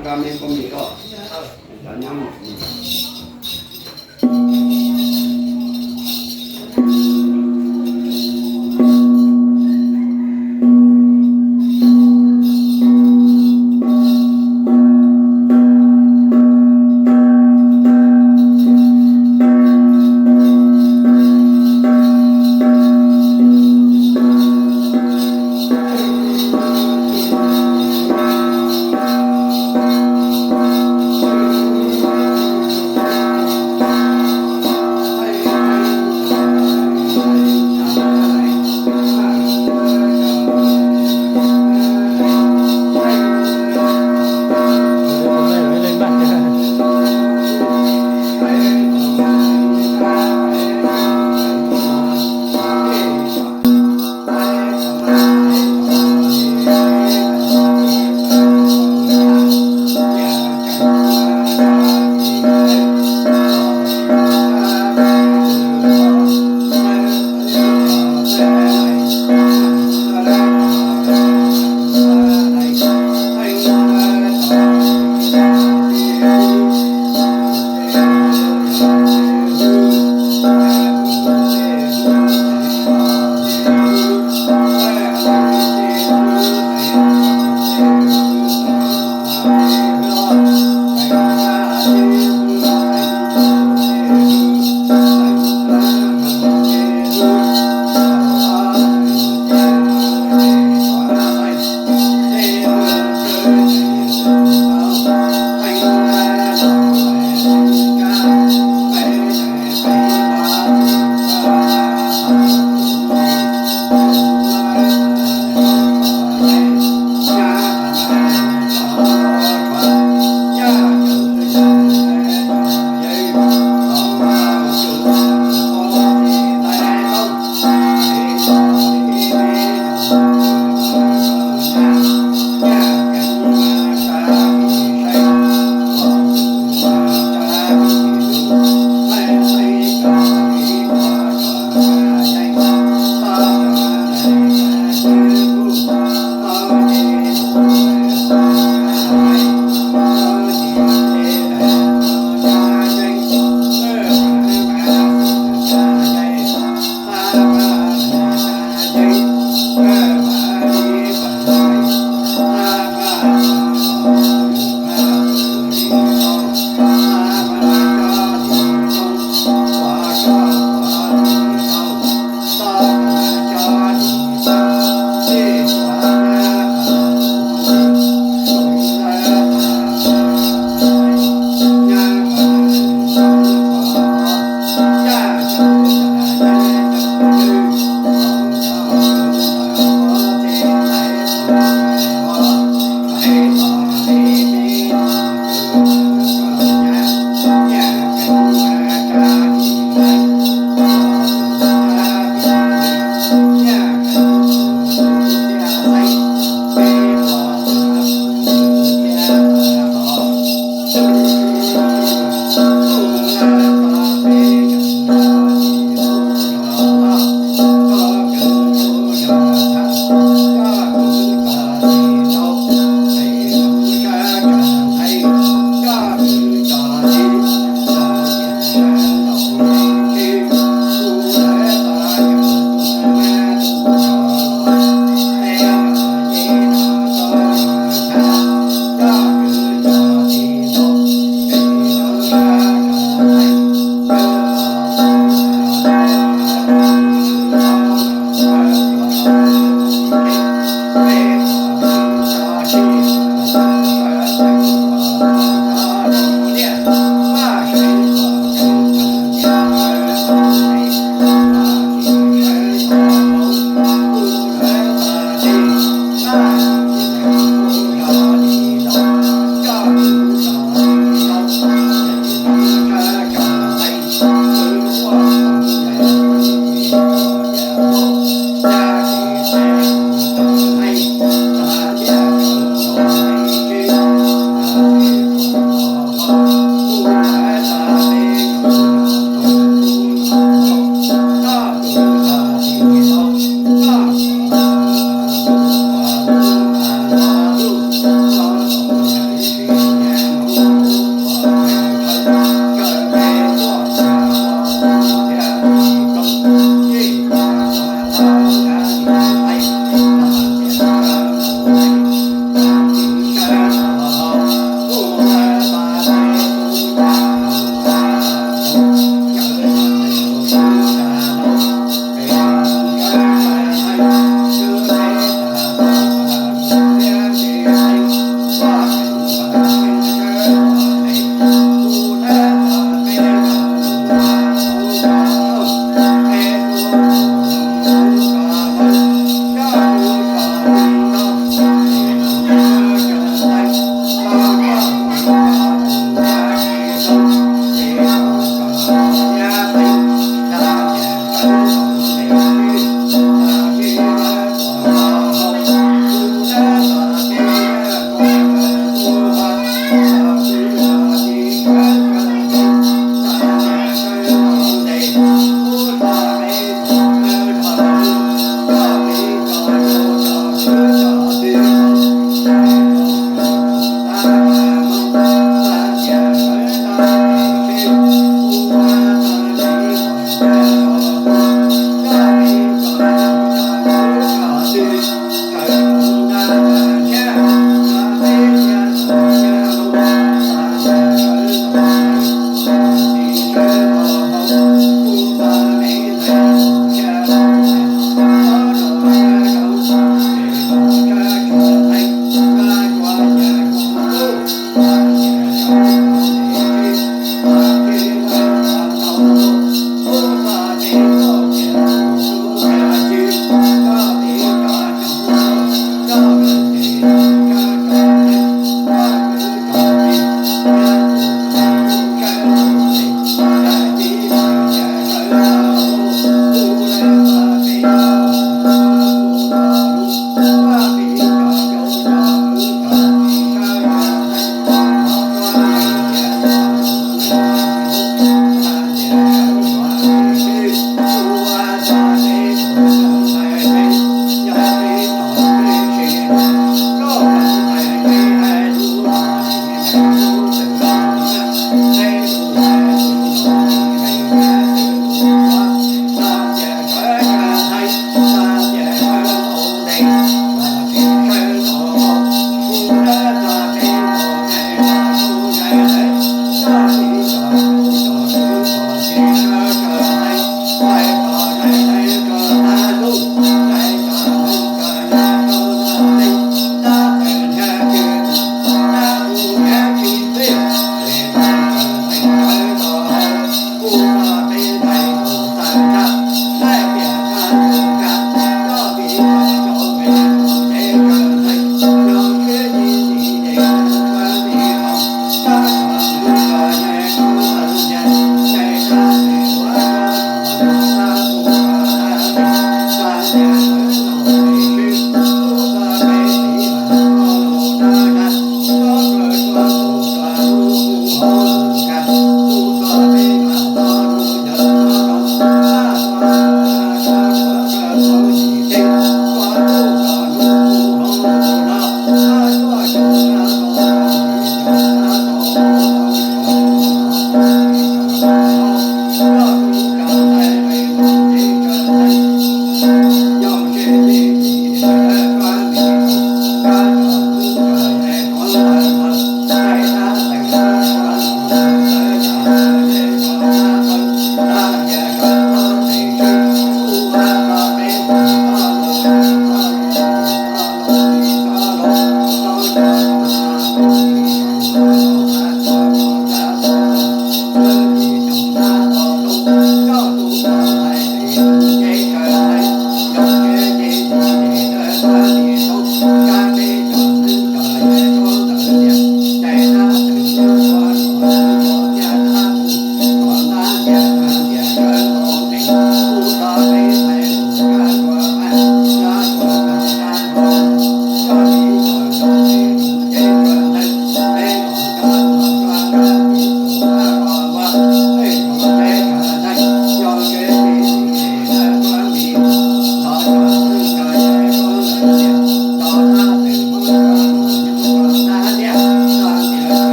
Nqa me koj me koj, cov nyob.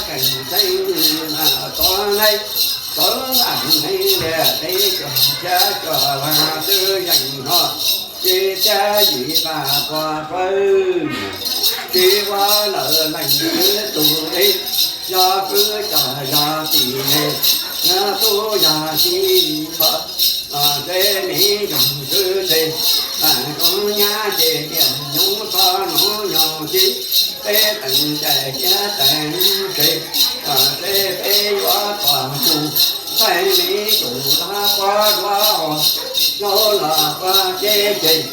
Tseem tseeb mas tov neeg, tov lam neeg liaj teb cog thiab cog lag twb yeej hnov, tsis thiab yim vaj puas pawg, tsis ua lawm leej twg tus dej, yog kwv coj yog tij neeg, yog tub yog kiv kho, teb me yoog twb tseg, zoo nyab ces tiaj nyoog txhob nov nyoog ci, peb teem cai kiab teem tseg, peb peb yuav tog tug, ntxhais me yug lab pob duav, yog los pab ceb ces,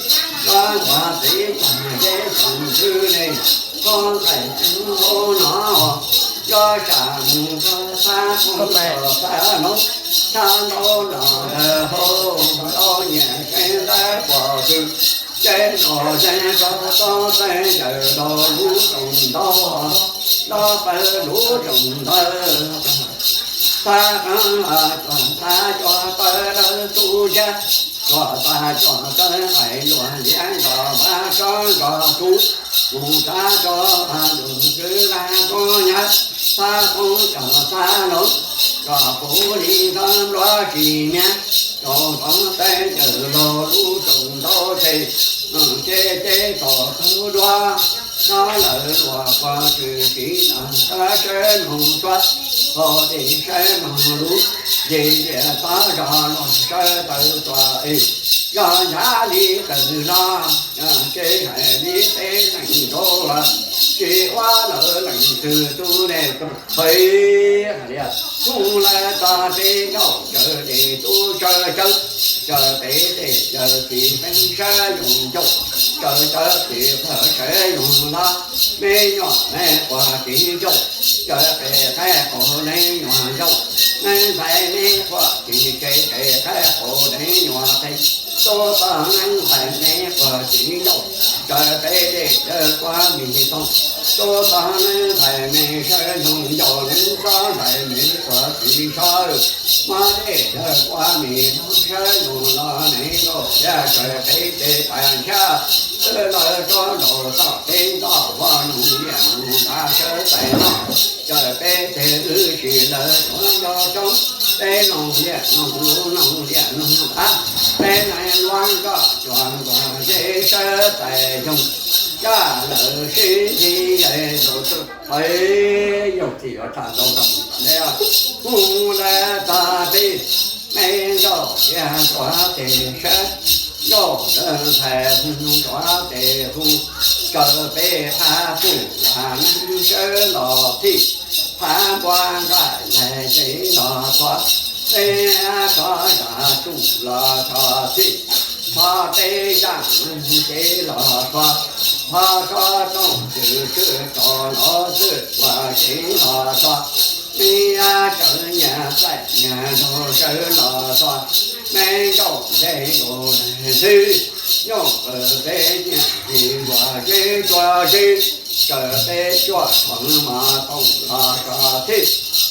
los nquag txiv tag ces tsoom ntxwv ne, koj nqaim hauv no, yog tsam mus koj xab qoob koj xab hloov, tshab ntaub los ntawd hauv, ntaub nyias keeb ntawd pom kws, ces los yeej rov txob teeb yawm los lub roos ntaub, los pawg lub roos ntawd. Xab qeeb los txog xab cov pawg lawv tub yab, txog xab cov tawg nqaim luag liab nrog vaj tsob nrog tub, mus xab cov lug kwv vaj tsob nyab, xab qoob cov xab hloov, cov puv li ntawd npluav tsis miab, rau txob teeb yawm los lub roos ntaub ces, ces ces txog tub duav, txhob lawm luag puag tshwm sim no, sawv sawv moog txhua, hauv dej sawv moog lub, yej liaj txhob zog luag sawv tawm tuaj es, yog nyav li tawm no, ces hais li peb leej nkaub, tsis ua lawm leej twg tub ne. Hais tias, hnub lawv txog peb nrauj cawv dej tub sawv cawv, cawv peb dej cawv txiv peeb sawv yoog ncauj, cawv cawv txiv pawg sawv yoog lab, me nyuam me quas txiv ncauj, cawv peb qaib qaum leej nyuam ncauj, neeb ntxhais me quas txiv tsev peb qaib qaum leej nyuam qe, tub txog neeb ntxhais me quas txiv ncauj, cawv peb dej cawv quab mis toog, tub txog neeb ntxhais me sawv yoog ncauj, neeb txog ntxhais me quas txiv sawv, muab dej cawv quab mis toog sawv yoog los neeb ncauj thiab cawv peb dej pas ntshiab, wb lawv tsob nraud txoj peb ntoj vaj noog liaj noog ntav sawv txais noj, cawv peb dej wb sim lawv tuav nco coob, peb noog liaj noog lub noog liaj noog ntav, peb neeg luab nkoj cuag nkuaj zeb sawv txais yoog, caj lawm sib ntsib yog tus txhais yoog txhij yuav tshaj ntau ntau. Mus lawm tag peb me nkauj tiag ntuav tes sawv, nkauj ntxhais hu ntuav tes hu, cawv peb phab pum lam neeg sawv los txhij, phab npua nqaij yaig ces los txhua, peb txhob zam tsuj los txhua txhij, txhob peb zam neeg ces los txhua, txhob tsob tooj twm tswb tso los txwj ua ces los txhua, me cawv nyias txaij nyias nraug sawv los txhua, me nkauj ntse nkaus daim ntxwv, nyooj qws peb nyias ris nkuaj zeb tsuag zeb, cawv peb cuaj tshoo mos tooj los tso txhij,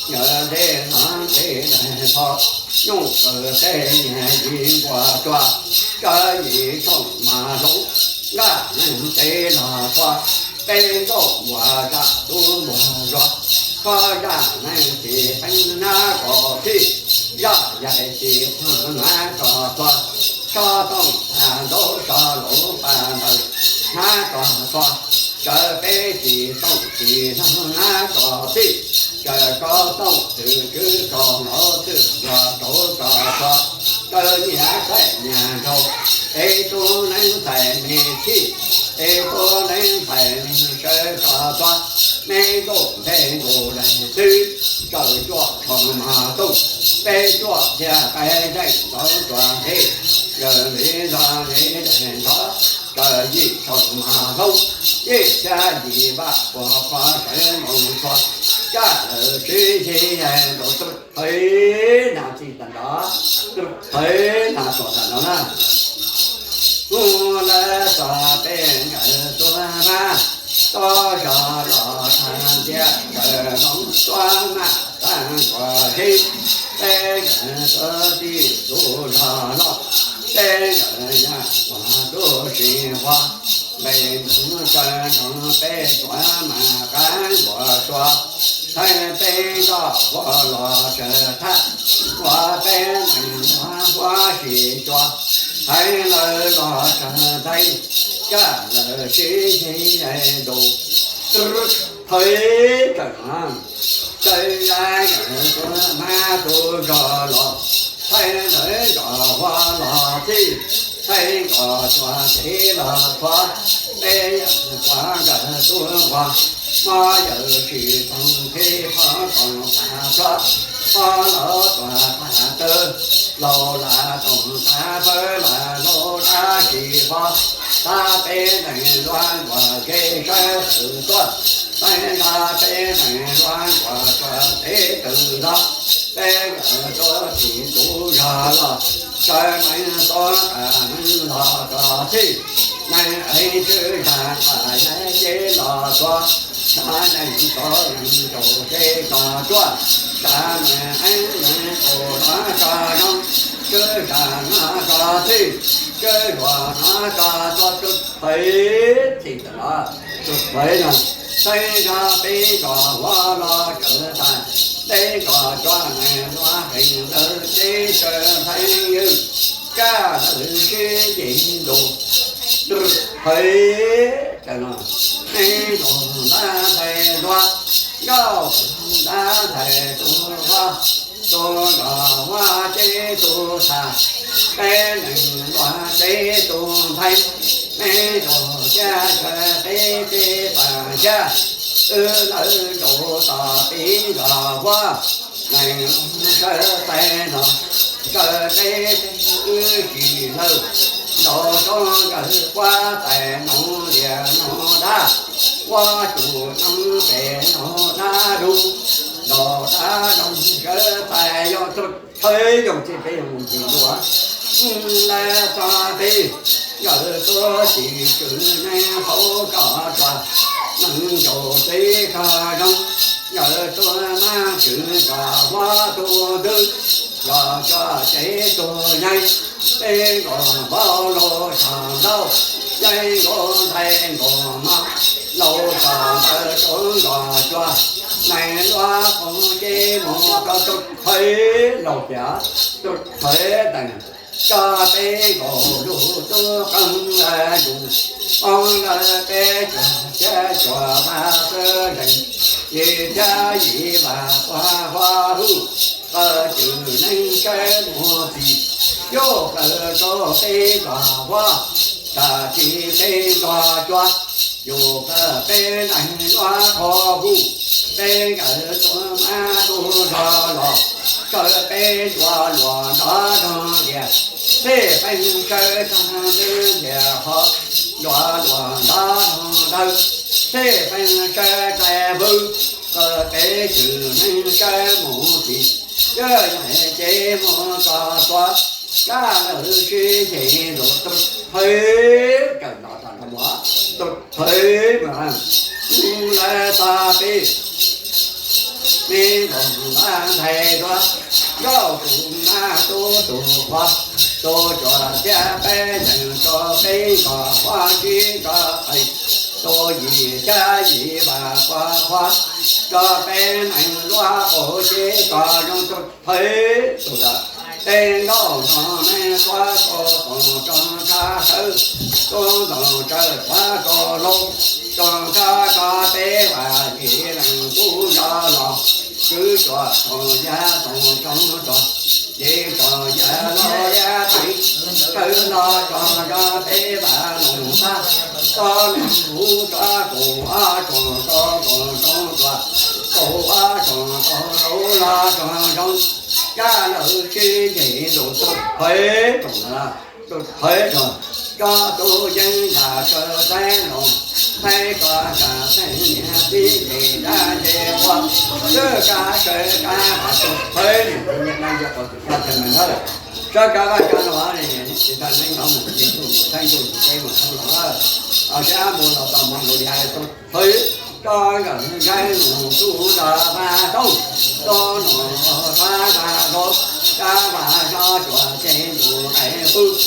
yawm ntse hnav ntse daim tho, nyooj qws peb nyias ris nkuaj tsuag, cawv yim tshoo mos hloov, nqaj neeg ntse los txhua, peb nkauj npuas zaj tub npuas zog, khob zaj neeg txiv qeeb hnab kaum txhij, zaj yaig txiv qeeb hnab kaum txhua, tsob tooj paj ntaub tsob lus paj ntawv hnab kaum txhua, cawv peb txiv tooj txiv hloov hnab kaum txhij, cawv tsob tooj twm tswb tso los txwj ua rau tso txhua, cawv nyias txaij nyias nraug, peb tub neeb ntxhais me txhij, peb tub neeb ntxhais me sawv tso txhua, me nkauj ntse nkaus daim ntxwv, cawv cuaj tshoo mos tooj, peb cuaj thiaj peb zeej ntxoov tsuas nthe, yawm ntse zog ntse daim ntxov, cawv yim tshoo mos hloov, yij thiab yim vaj puag pov sawv moo txhua, caj lawm sib ntsib yog tus tub qhe na txij tag nrho, tub qhe na tuaj tag nrho na. Mus lawm txog peb nkawd tuag mas, tub zog los tag ntiaj tsaws hloov, tub maj tag nkuaj zeb, peb nkawd tuag tij tub zog los, peb nkawd yaj kuag tub si huab, nqe ntoo tsaws nroo peb tuav mas qab nkuaj tsua, Thaiv peb nkoj huab los tsaws thaj, ua peb neeg huab huab sim cua. Thaiv lawv los tsaws ntxhais, coj lawv sib nce ntus. Thaiv tawm no, txawj ya yawm tus hmab tus zog los. Thaiv lawv nkoj huab los txhij, thaiv nkoj cua txiv los txhua. Peb yawm cua nkawd tub nquag, mob yawm tsis toog qhib, phob toom tas txhua, phob laus tuam tas tawg, laus lam toom tas pawg, lam laus dab tsis phob. Thaiv peb neeg luab nkuaj ke sawv tawm tuaj, thaiv nrog peb neeg luab nkuaj tsuas teb tws nrog. Peb nkawd tuaj tim ntug zos los, sawv neeg tuaj tas neeg los txog txhij, neeg ev tswv zag tas yaj cev los txhua, sawv neeg tuaj neeg tsaus tsev txog tsuaj, sawv neeg ev neeg tus nov tso zoo, tswv zag nov tso txhij, tswv zuag nov tso txhua. Tus thaiv txhij tawm los, tus thaiv no, thaiv nrog peb nkoj huab los tsaws thaj, peb nkoj cua neeg luab heev lawv cev sawv ntxhais ywg, coj lawv sib nce ntus. Tus thaiv tawm no, neeg nkaum ntab ntxhais ntuag, nkauj ntab ntxhais tus huab, tus nkoj huab cev tus thaj, peb neeg luab cev tus ntxhais, peb nkaum xya sawv peb teb pas xya, wb lawv nkaum tom peb nkoj huab, neeg sawv tais no, sawv peb teb wb tsis lawj, ntaus rau nkawd puab tais noog lias noog dab, puab tsuj noog pem noog dab dub, ntaus dab noog sawv tais yog tus thaiv yoog txij peb yoog ntsis dua. Lawv txog teb, nkawd tuaj tim tswv neeg hauv koj tsuag, neeg ncaus teb koj zoo, nkawd tuaj mab tswv nkoj huab tus ntwg, nkoj cua cev tus yeeb, peb nkaus vauv laus tshaj ntau, yeeb nkaus ntxhais nkaus mos, laus tshaj ntawv rau nkoj cua, neeg luab qoom cev mus rau tus thaiv laus tias, tus thaiv tais, tso peb nkaus lug tub qeej yus, poob lawm peb cuag thiab cuag mas txwj zeeg, yim thiab yim vas quas huab huj, qawm cwm neeg sawv mus txhij, yuj qawm rau peb nkoj huab, tam sim peb nkoj cua, yuj qawm peb neeg luab qhov huj, peb nkawd tuaj mab tub zog los, sawv peb ncuav luas nrov nrog lias, peb pheej sawv tag ntwg lias ho, ncuav luas nrov nrog ntawd, peb pheej sawv tag npwg, qawm peb cwm neeg sawv mus txhij, yuj yeej cev mus txog txhua, coj lawv sib nce ntus. Tus thaiv kawm nrov tas nrov mos, tus thaiv mas lawv txog peb me nkaus ntab ntxhais ntuag, nkauj tus nab tub tus huab, tus cua thiab peb neeg rau peb nkoj huab sib nco qees, tus yim thiab yim vas quas huab, rau peb neeg luab qaum cev koj zoo. Tus thaiv tus tas, peb nkauj no me xuab koj toom rau ntshav sawv, tub ntoos tsawv xuab koj laug, rau ntshav koj peb vas yim leej tub zog los, kwv tsuas toom yaj toom tsoom rog, ces tsoom yaj los yaj teev, sawv los tso rau peb vas loos tag, tso leej huv tso kaum ob tsoom rau kaum tsoom tuaj, kaum ob tsoom rau laus los tso zoo, coj lawv sib nce ntus. Tus thaiv tsoom na, tus thaiv tsoom, tso tus yeeb nram sawv txheeb loos, txheeb koj nram txheeb niam txiv nce dab nce qhua, sawv kav sawv kav mas tus thaiv niam tus niam neej nce qhov tus kab txheeb neeg na, sawv kav vaj kav loog, tsis tag neeb nyob mus ces tuj mus txheeb tuj mus txheeb mus txheeb los, sab mus los tau mus mus li hais tus thaiv, rov nkawm nkaib mus tub nrog vaj roob, tub nus tub vaj roob, rab vaj roob tsuas ces ntus qe hwj,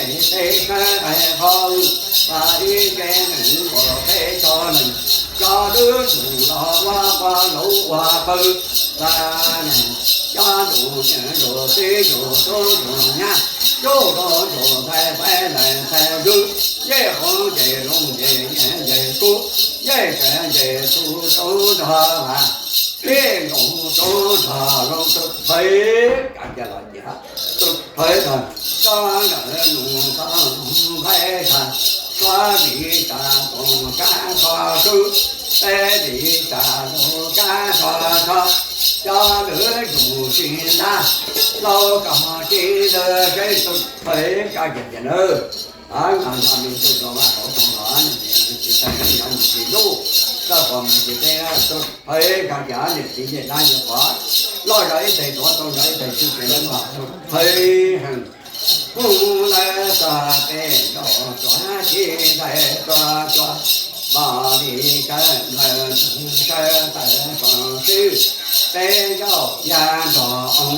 ib tseem peb sab qe qhov, vaj ib nce nees nkaum peb tso nees, Cov lwm tus los ua pog laus ua qw, cov ntsuj plig ntsuj txiv ntsuj tub ntsuj nyab, ntsuj tub ntsuj ntxhais txhais leej txhais ntxwv, ncej qoob ncej loo ncej nyiaj ncej kub, ncej tsav ncej txhu rau nrog vaj, ncej nkaus rau nrog loo tus phais kav cia los cia. Tus phais tag, tso nkawd nug txog nqaij tag, tso li cas tus kab tso swb, teb li cas tus kab tso tso, cov lwm tus tsis ntab, laus koj tsis ntawd seb tus phais kav cia cia nawb. Nqa nrog me tub rau vaj rau tsev los, tsis tau nyob mus tsis lub, koj puas mus tsis teb, tus phais kav cia niam txiv ncej dab ncej qhua, loj zog ib teg tuav tau zog ib teg swb ces lawv mas tus phais heev. Kuv lawv txog peb nkaus tsuav tsis ntxais tsuag tsuag, npaum li kawg nkaus ntxhais sawv tawm tsoom swb, peb nkauj ya nrog oo,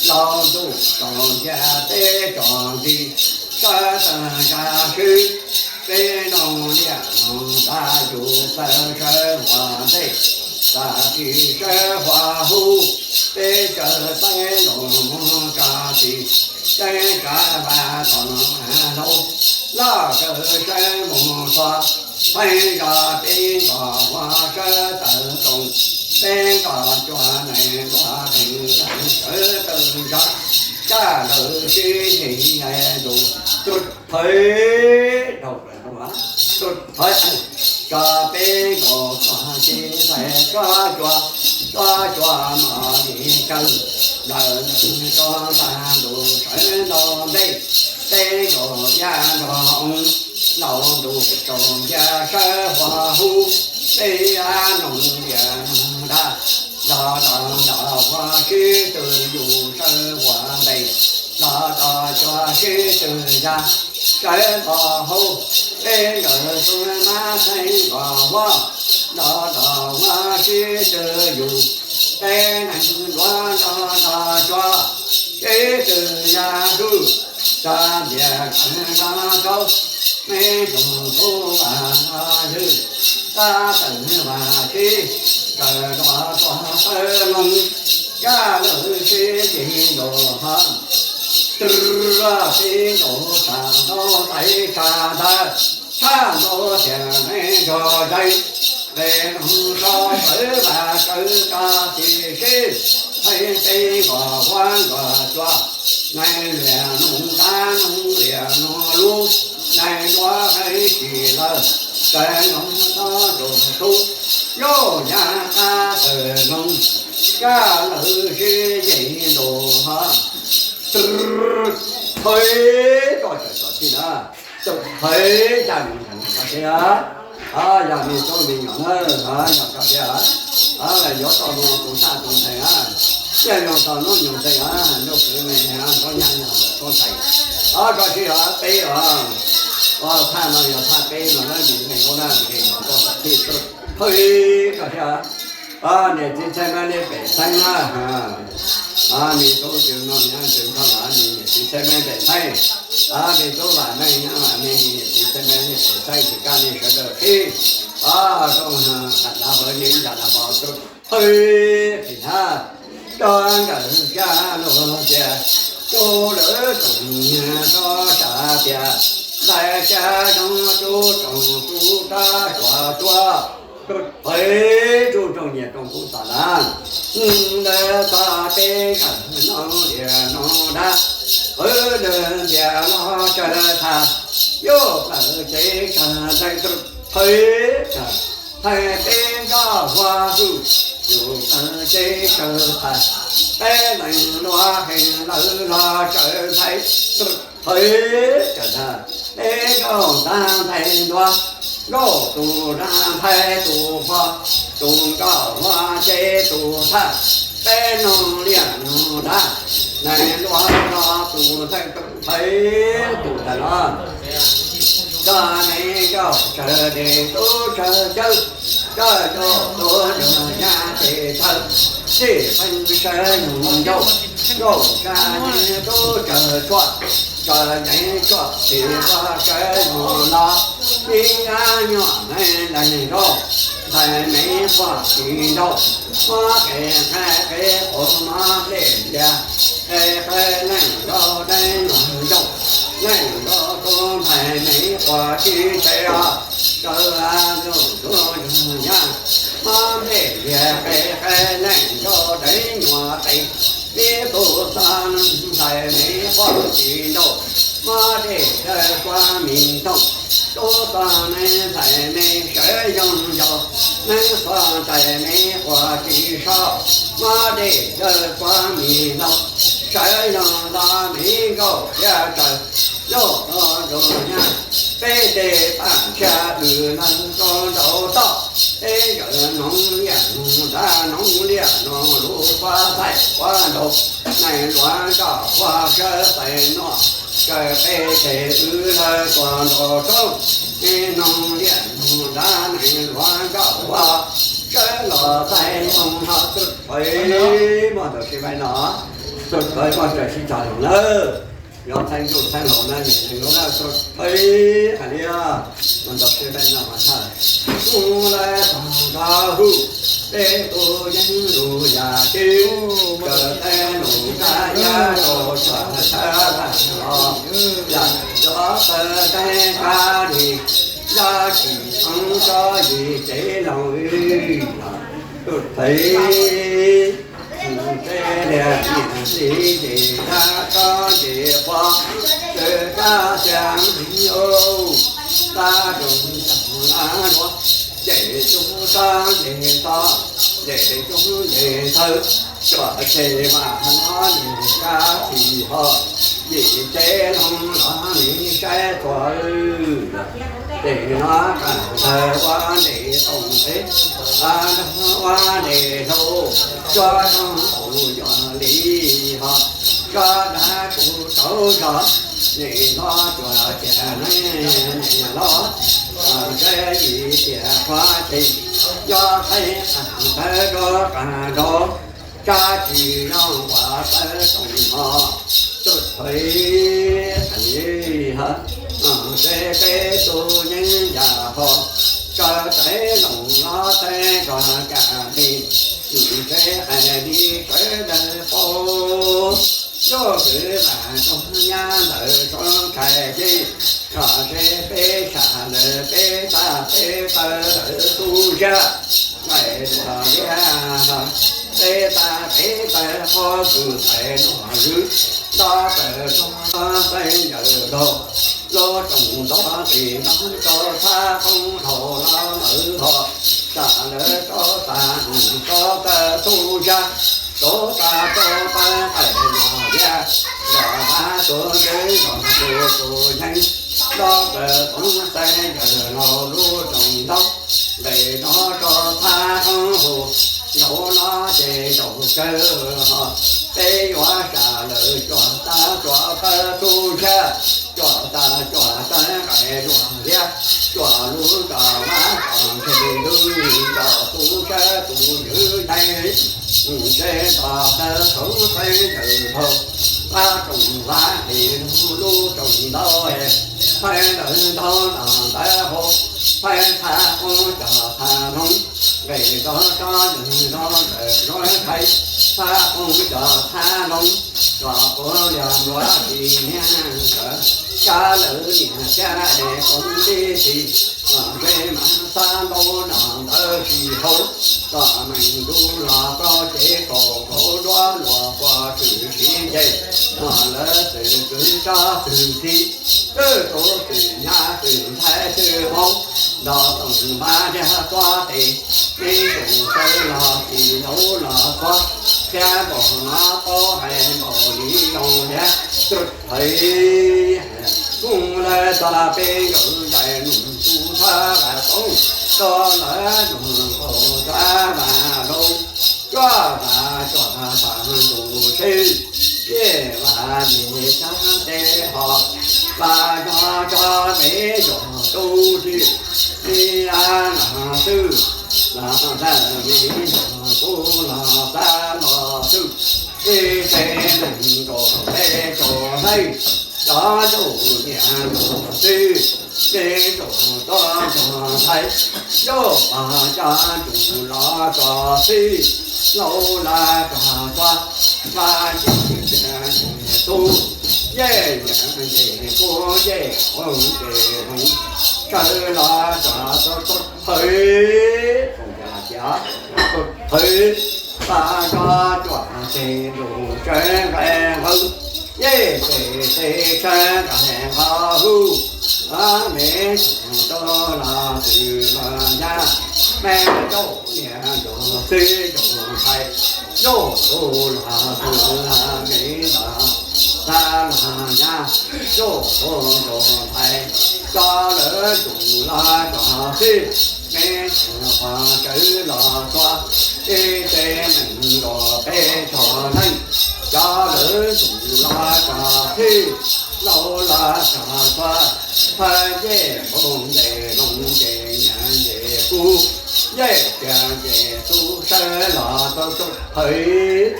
laus ntuj tsaus nti teb tsaus nti, sawv tawm zaj swb, peb noog liaj noog ntaj yus txawj sawv huam ntej, txawj tsis sawv huam hub, peb sawv txeeb los mus tso tsis, txeeb tsa vaj tom mas hlau, loj kawg sawv mus txog, pheej zog peb nkaus huab sawv tawm tsoom, peb nkaus cua nees nkaus heev sawv tawm zaj, kaj lawm sib ceg ntu, tus phais dhau plaws rau, tus phais tso peb nkaus txog tsis ntxais tsuag tsuag, tsuag tsuag mas li kawg, lawm lawm tso ntag ntuj sawv ntau ntej, peb nkaus ya nrog oo, laus ntuj tsaus nti sawv huam hub, peb ya noog liaj noog ntaj, los los los huab sib tw yus sawv huam ntev, los los cua sib tw ya, sawv nkaus hauv, peb nkawd xub mab xeeb nkaus huab, los los huab sib tw yus, peb neeg nruab nrog nrog cua, sib tw ya hwj, tsa ntiag kheev nrog rau, me tub tub vaj nrog ywg, tab tom vaj sib tsaws nrog txog sawv loog, kaj lawm sib ceg ntu hov, tib nkaus tsa ntaub tais tsa ntawd, tshaj ntaub tias neeg nrog zeeg, le noog tso sawv vaj sawv tsa tib sib, pheej peb nkaus huab nkaus cua, neeg liaj noog ntaj noog liaj noog lub, neeg nruab heev tsis lawm, sawv noog txog ntuj tub, yog nyab qab tawg noog, kaj lawm sib ceg ntu hov, tib, phais roj tawm tod tib na, tus phais ncaj ncees ntag koj saib, yog me tub me nyuam na, yog koj saib, yuav tau mus tus thaj tus ntxhais na, thiaj yog tau noob nyuj ntxhais na, noob kwv me na, noob nyab yog tub ntxhais, koj saib os peb os, thaj no yog thaj peb no na, me nkauj na, me nkauj thij, phais koj saib, niam txiv txhais me li pem xeeb na, me tub tsis no nyab tsis no los niam txiv txhais me pem xeeb, me tub vam meej nyab vam meej, niam txiv txhais me li pem xeeb tsis kaj li sawv daws qhib, zoo dav hawv li ib ntas na pom tus phais pem na, cov nkawd cab lus tias, tub lawv tsoom niag tub sab tias, ntxhais cab zoo tub tsoom tub rab suav tsuag, tus phais tub tsoom niam tsoom tub txom na, ntawd txog peb nkawd noog liaj noog ntaj, qwv lwg ntiag los tsawg tag, yuav plawg cev kawg ntxhais tus phais, thaij peb nkauj huab hwj, yuav plawg cev kawg tag, peb leeg nruab heev lawm los tsawg ntxhais tus phais, peb nkauj ntaj ntxhais nruab, nkauj tus ntaj ntxhais tus huab, tus nkauj huab cev tus thaj, peb noog liaj noog ntaj, neeg nruab los tus ntxhais tus phais tus ntag los. Koj me nkauj tsawg dej tub tsawg cawv, koj nkauj tub ntsuag nyab tes thawj, txij pheej sawv yus ncauj, nkauj sab nyeeg tub tsawg tshuaj, tsawg nyeeg tshuaj tsis koj sawv yus los, ib nyab nyuam neeg leeg nkaus, ntxhais me quaj tsis nrau, mob qe qe qe quav mob dej lias, qe qe leej nrog dev nyuam nrau, leej nrog tus ntxhais me quaj tsis tseg os, sawv los tus yawg nyab, mob dej lias qe qe leej nrog dev nyuam tes, ib tug txog ntxhais me quaj tsis nrau, mob dej dawb quaj mis ntoog, tub txog ntxhais me sawv yoog ncaus, neeb txog ntxhais me quaj tsis so, mob dej dawb quaj mis ntoog, sawv yoog los me nkauj thiab tsaws, yog tau tus nyab, peb tej paj ntshiab wb leeg rau nraum toj, peb zawm noog liaj noog nrad noog liaj noog lus, quaj thaij quaj nraug, neeg luag nroj quaj sawv txais noj, kawg peb tej wb leeg rau nraum roob, peb noog liaj noog nrad neeg luag nroj quaj, sawv los txais noog no txuj pais, muaj ntau sib pais no, txuj pais muaj raws sib tog los nawb. Yog txheeb txuj txheeb laus na, neeg lub laj txuj pais hais li, muaj ntau sib pais no mas tshaj, kuv lawv tog nrog hu, peb tus yeeb lus yam tsis, kawg tej lus kab yab rau tsuag tshab los, yam cov tawg teeb kab li, yog tsis txhoov tso yim tsev laus, txuj pais. Ntsej liaj niam txiv nce dab tsob nce qhua, txawm kab xya me nyuam, tab zoo tag lab luaj, nce tub tsob nce tod, nce tub nce ntxawg, tsuas tseg vam no nce kab tsis ho, yim tsev loo los nws saib txhua. Ces no qab ntawd ua ntes toom peb, qab no ua ntes hlau, tso zoo tus yuav li ho, tso dab kuv tau zog, nim no cuag tias neeg niam los, ntshe yim tiam qhuav tseem, yog qheb qab ntawd rau qab nrau, tsab tsis zoo uas tawv toom ho, txuj pais, ntshe peb tus yeeb yam ho, tso txais loos los txais zog kam li, ntshe hais li sawv daws paub, yog kwv vam tug nyab ntawd soo tshais ces, kom seb peb sab lawm peb tag peb taw lawm tub sab, nqaij duas liab, peb tag peb taw qhov kws nqaij duas zwm, nto taws tog xeeb yawm laug, lub rooj nto qis nto rau txhab qoob dhau los lawm ho, sab lawm rau tag rau taw tub sab, rau tag rau taw nqaij duas liab, zos dab tuag ntseb zos tus tus yeeb, nto taws tog xeeb yawm laug lub rooj nto, nqaij nto rau txhab qoob hau, ntaus no ces zaum kawg ho, peb yuav sab lawm cuag tag cuag taw tub sab, cuag tag cuag taw nqaij duas liab, cuag lub nto vab tog ntseg ntug nto tub sab tus ywg yeeb, ntseb nto taw tog xeeb yawm laug, vab rooj vab nqis lub rooj nto, phaib ntawm nto no ntawd hau, phaib txhab qoob cog txhab loog, nqes nto tsob nqes nto ntawm nruab nqaij, txhab qoob cog txhab loog, tso puav lias npluav tsis niag ntawd, sab lawm niam thiab es koom tib si, txog ntsej mas txhab ntaub no ntawd tsis hau, txom meem ntuj los txog ces kaum kaum duab luag puas tshwm sim nce, no lawv txwm kwv tsob txwm txi, twb tus txwm nyab txwm ntxhais txwm hmoob, nto toom npab liag txob tes, me tus sawv los tsis ntaus los txog, thiab npaum no paub hais npaum li zoo thiab. Txuj pais, kuv lawv txog peb nkawm zais num tus thab lam toom, txog lawv num nkaus thab vam loo, cuaj vam cuaj tag ntus tsheb, ciaj vam yim txhab tes ho, vam zog tso peb zos tub tsi, ib a los xwb, los tag me zos tub los txab los xwb, ib tsev neeg nkaus peb caug leej, cov ntuj niam nkaus xwb, Peb zaug tuaj nrog ntxhais, yog pab coj ntsuj los txog txhij, laus los txog tuaj, vaj ncej tub, yej yaj ncej kub yej hoo ncej hoo, sawv los txog tuaj tuaj thawj, tuaj thawj, pab coj cuam txhij ntuj tsaws nqaij nqaws, yej txhij teb tsaws nqaij nqaws huv, me tub los txwj los nyab, me zaug niam zaug txiv zaug ntxhais, zaug tub los txwj los me los, txwj los nyab, zaug tub zaug ntxhais, coj lawv ntsuj los txog txhij, me tub pab tsaws los txog, ib tsev neeg nkaus peb tug neeg, coj lawv ntsuj los txog txhij, laus los txog tuaj, thawj ncej hoo ncej hoo ncej yaj ncej kub, yej yaj ncej tub sawv los tuaj tuaj thawj,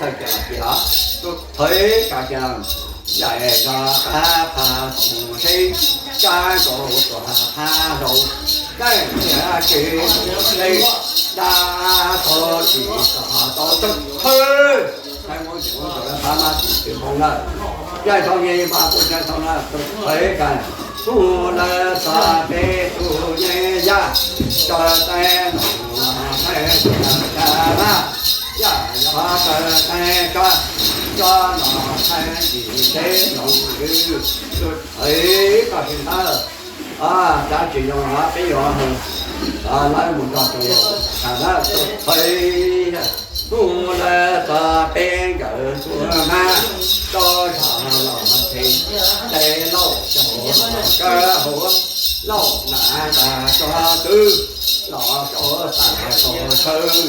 thawj cas tias tuaj thawj kav tias, yaj zog qab phaj toom seb, kab nkaus tuaj phaj laus, daj txiag tsis mus seb, daj txog tsis txog tau tuaj thawj. Thawj muab tsis muab tau lawv phaj mas tsis tsis hmoo lawm, yaj tau nyiaj mas kuj tsis tau lawm, thawj kas hu lawv txog peb tug nyiaj yaj, tso tais los thawj tag tag laj, yaj yog tso tais tso, tso los thawj yim teb zoo lwm, thawj koj tsis ntawd, dab tsis zoo los peb yuav lawv mus nrog tus tag lawm, thawj hu lawv txog peb nkawd txhua hmab, rau zog los txhij, tes lauj caum los kawg hauv, lauj nam tag tso twg, los rau tag rau chaw,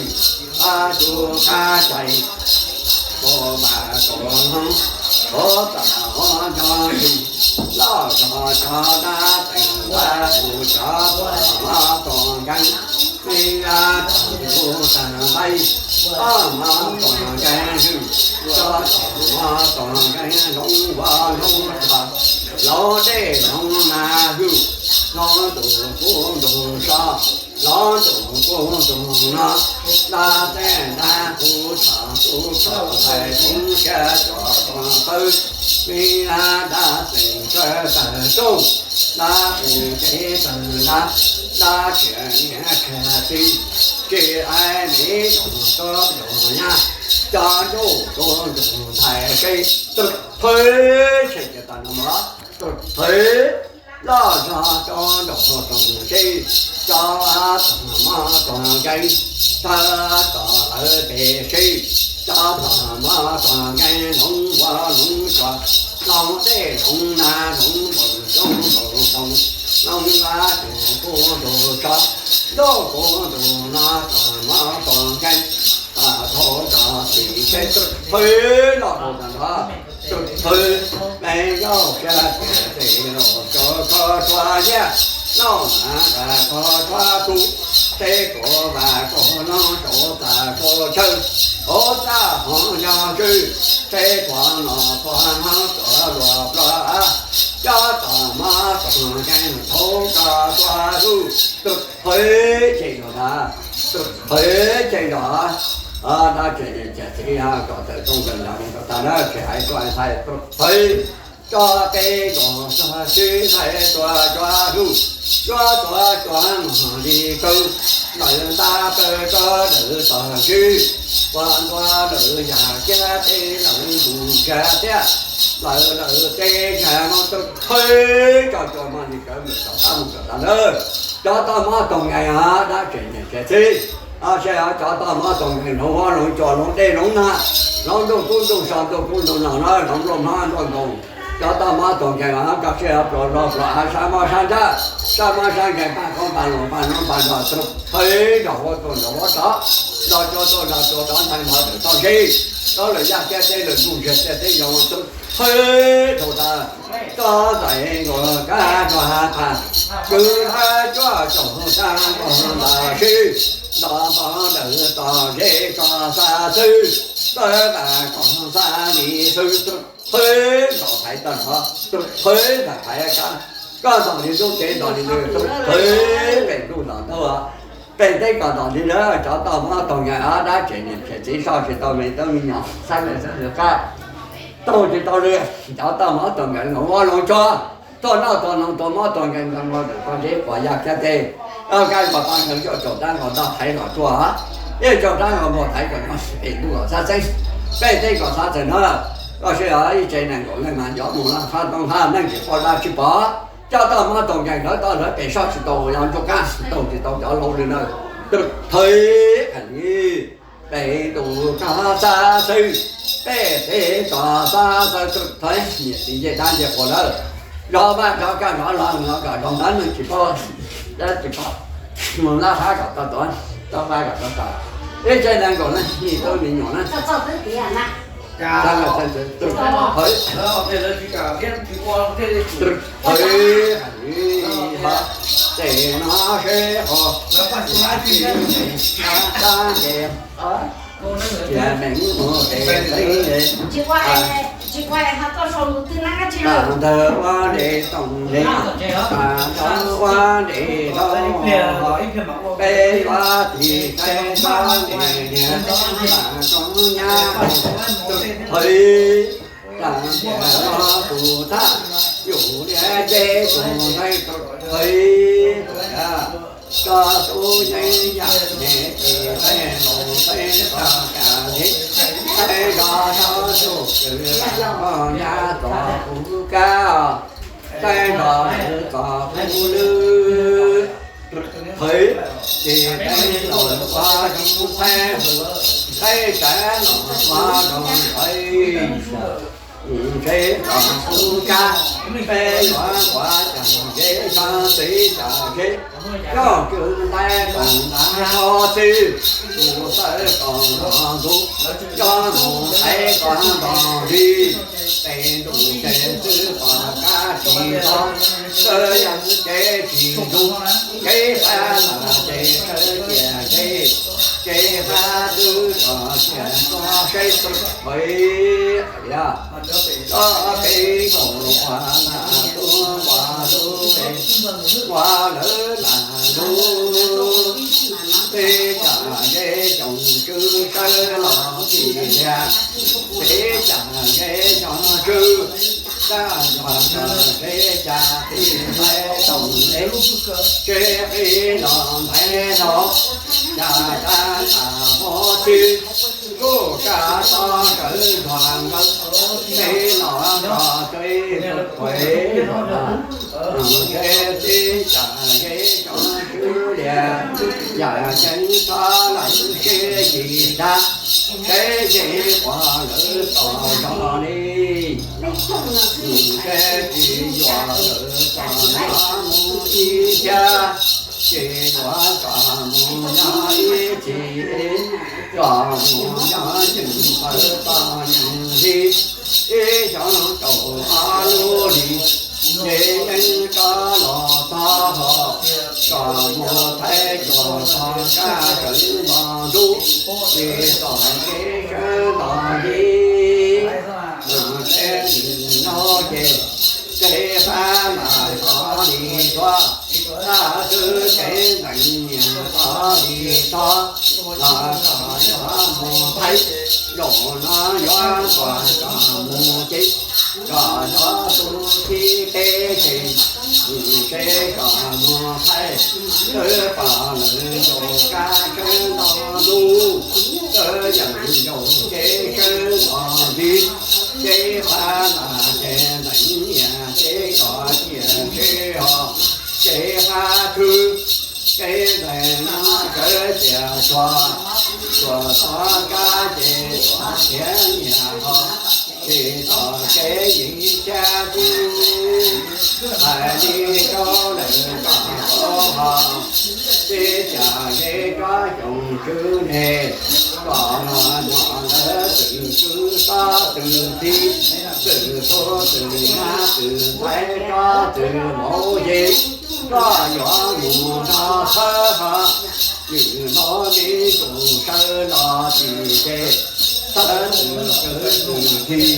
a tus qab cai, tus vam tus hloov, tus txaj hov nco ntsis, lauj zog cov dab tseem dab tus cov txoj hmab txoj nkeeg, me dab tag tus tag nqaij, txoj hmab txoj nkeeg hwj, cov txoj hmab txoj nkeeg hloov vaj hloov tshua, hloov dej hloov nab hwj, hloov ntuj kub ntuj so, hloov ntuj kub ntuj no, dab teb dab qub tshaj qub tshaj tais toob siab cov txog tawg, me dab tseem tsawg tawg rooj, dab tseem cev tawg dab, dab tseem niam tseem txiv, tsis hais me zaug tub zaug nyab, cov ntuj tub ntuj ntxhais seb, tuaj thawj, seb ces tas no mas, tuaj thawj, lauj zog cov nraug txog seb, cov txoj hmab txoj nkeeg, thawj txoj lawv pem seb, cov txoj hmab txoj nkeeg hloov vaj hloov tshua, hloov dej hloov nab hloov npoo roob npoo ntoo, hloov dab tus kub tus so, ntuj kub ntuj no txoj hmab txoj nkeeg, thaum txoj txim seb tuaj thawj los rau tag nrho, tuaj thawj, me zaug siab tiag tes los rau kho tshua nyiaj, lauj nam tag kho tshua tub, seb kuv vam kuv hloov rau tag rau chaw, hauv txaj hauv nyob tswj, seb kuv los txog hmab tuaj luag ploj, cov txoj hmab txoj nkeeg thaum koj tuaj hlub, tuaj thawj ces yog tas, tuaj thawj ces yog, dab tsi ces txiv kom tawm rooj tawm ntawd mus rau tag na, tsis hais tuaj ntxhais tuaj thawj, tso peb nkaus txog sib ntxhais tuaj cov hlub, cuab tuaj cov mos li kawg, lawv ntab plaws rau lawv txog sib, ua ntua lawv yam kiag peb lawv mus kiag thiab, lawv lawv teb yam no tuaj thawj, cov cov mos li kawg mus rau tag mus rau tag na. Cov txoj hmab txoj nkeeg dab tsi niam txiv, seb cov txoj hmab txoj nkeeg hloov vaj hloov tshua hloov dej hloov nab, hloov ntuj kub ntuj so ntuj kub ntuj no na, hloov nplooj hmab nplooj ntoos, cov txoj hmab txoj nkeeg koj seb pluas zog pluas av sab mob sab ntsab, sab mob sab nkeeg paj koob paj loo paj noob paj nrog tuaj thawj, nrog huab tuaj nrog huab rov, nrog cua tuaj nrog cua rov, ntxhais nrog lwm txoj sib, rov lwm yaj kiab teb lwm ntuj ntseg tej teb yoov tuaj thawj dhau tas, txoj ntxais nkaus kab nrog has tas, kwv hab cuab caum tag nkaus ntag sib, nrog npog ntawm txoj zeb txoj xav xwb, txawj tas kom xav li xwb tuaj thawj nkaus thaiv tag nrho, tuaj thawj ntawm thaiv kab, Koj ntom li ntuj, kev ntom li ntuj, pem ntuj ntom ntuj, pem teb kom ntom li lawm. Cov toj mob tog nkees ob dab tsev niam tsev txiv soj tsis tau me tub me nyuam, xab me xab ntxwv qab, taug tsis tau li. Cov toj mob tog nkees los ua los tso, tuag noj tuag noog tuag mob tuag nkees nkaus ntawm pob zeb quav yaj kiab teb, kab zos paj nkees yuaj tsaus dab nkaus ntoj thaiv los tsuaj, ib tsaus dab nkaus npua thaiv kom nyob pem ntuj kom xab txeeb, pem teb kom xab txeeb na. Koj sib ib tsev nees nkaum leej mas cov mus laj hab toob hab neej tsis quaj dab tsi pom. Cov toj mob tog nkees lawv toj lawv pem soj tsis tau, yog ntsuj qab taug tsis tau cov laus li na. Thaiv li pem ntuj kom xab xwb, pem teb kom xab xwb. Thaiv niam txiv ncej dab ncej qhua lawm, zov vaj zov kaj zov laj zov kom zoo dab neeg tsis paub, dab tsis paub, mus laj hab kom tau tuav, tau vaj kom tau tas. Ib tsev nees nkaum leej tub me nyuam na. Thaiv, thaiv, ces no seb qhov, tab ces, cia neeg mus tes teb, ntawd ua nte toom nte, ntawd ua nte toom, peb ua tis peb tab ntes niam tab mas tsoom nyab, thaiv, tab tis no tus thaj, yus liab ceb tus ntaiv, thaiv, tso tub yeeb yam ne tis peb los peb tso kam tes, peb zov tub tub kws lam koj nyab txo kuv kab, peb zov lawv txo kuv lwb, thaiv, ces peb los ua tub peb hu, peb tsav los ua rau ntxhais, ntshe txo kuv kab, peb yuav ua cas ntshe txo txiv txo tsev, coj kwv ntaib tau ntav txib, mus txawb tau nto ntug, coj mus thaiv tau nto li, tes ntuj tes xwb pom kab tsis txog, txawj yeej cev tsis ntug, kev pab los ces txawj cia ntshe, ces pab twb tso cia tso seb txawj thaiv, tso peb nkaus ua lam tub ua lub, ua lawv lam lub, peb cov ntshe xyoo tswb sawv los tsis liag, peb cov ntshe xyoo tswb, tab yog tso peb cov qhib ntaib tau ntev, tsev qhib los ntev no, cas tab tas mob txwv, kuj kav txob sawv nrog nkawd, peb los tso peb tuav, ntshe tib cov ntshe xyoo tswb liag, yam ceeb txhob lawv sib yig dag, seb ces quas lawv txo zog li, ntshe tsis yuav lawv txo nyob mus ib thiab, ces yuav txo mus nyob ib txhis, txo mus nyob nyeem tawv txo nyeem li, ib xyoo tau ob lub hlis, ces yeej rov los txog hos, txo mus thaij txo txog kab tseem nto ntub, ces txom kev sawb nto li. Ntshe nim no ces, ces fab mas txom li txog, tab twb kev ntees niam txom li txog, los kom yuav mus thaij, zaum no yuav kom kom mus ces, kom yuav tus txib teb ces, ntshe kom mus thaij, twb pom lawv ncaus kab sawb nto ntub, twb yeem ncaus kev sawb nto li, ces fab mas ces ntees niam ces kom cia ntshe hos, ces fab khwv, ces ntees no sawv cia tsuag, tsuag txog kab ces tsuag thiab niam hos, ces txom kev yeej thiab kuv, hais li rau lawv kom tau hos, peb cov ntshe tsob xyoo tswb ne, kom los nyom lawv txwm tswb txob txwm txiv, txwm tub txwm nyab txwm ntxhais tsob txwm vauv ces, koj yuav mus nrog thawj hos, nws los me tus sawv los tsis ces, thawj txwm kwv txwm txiv,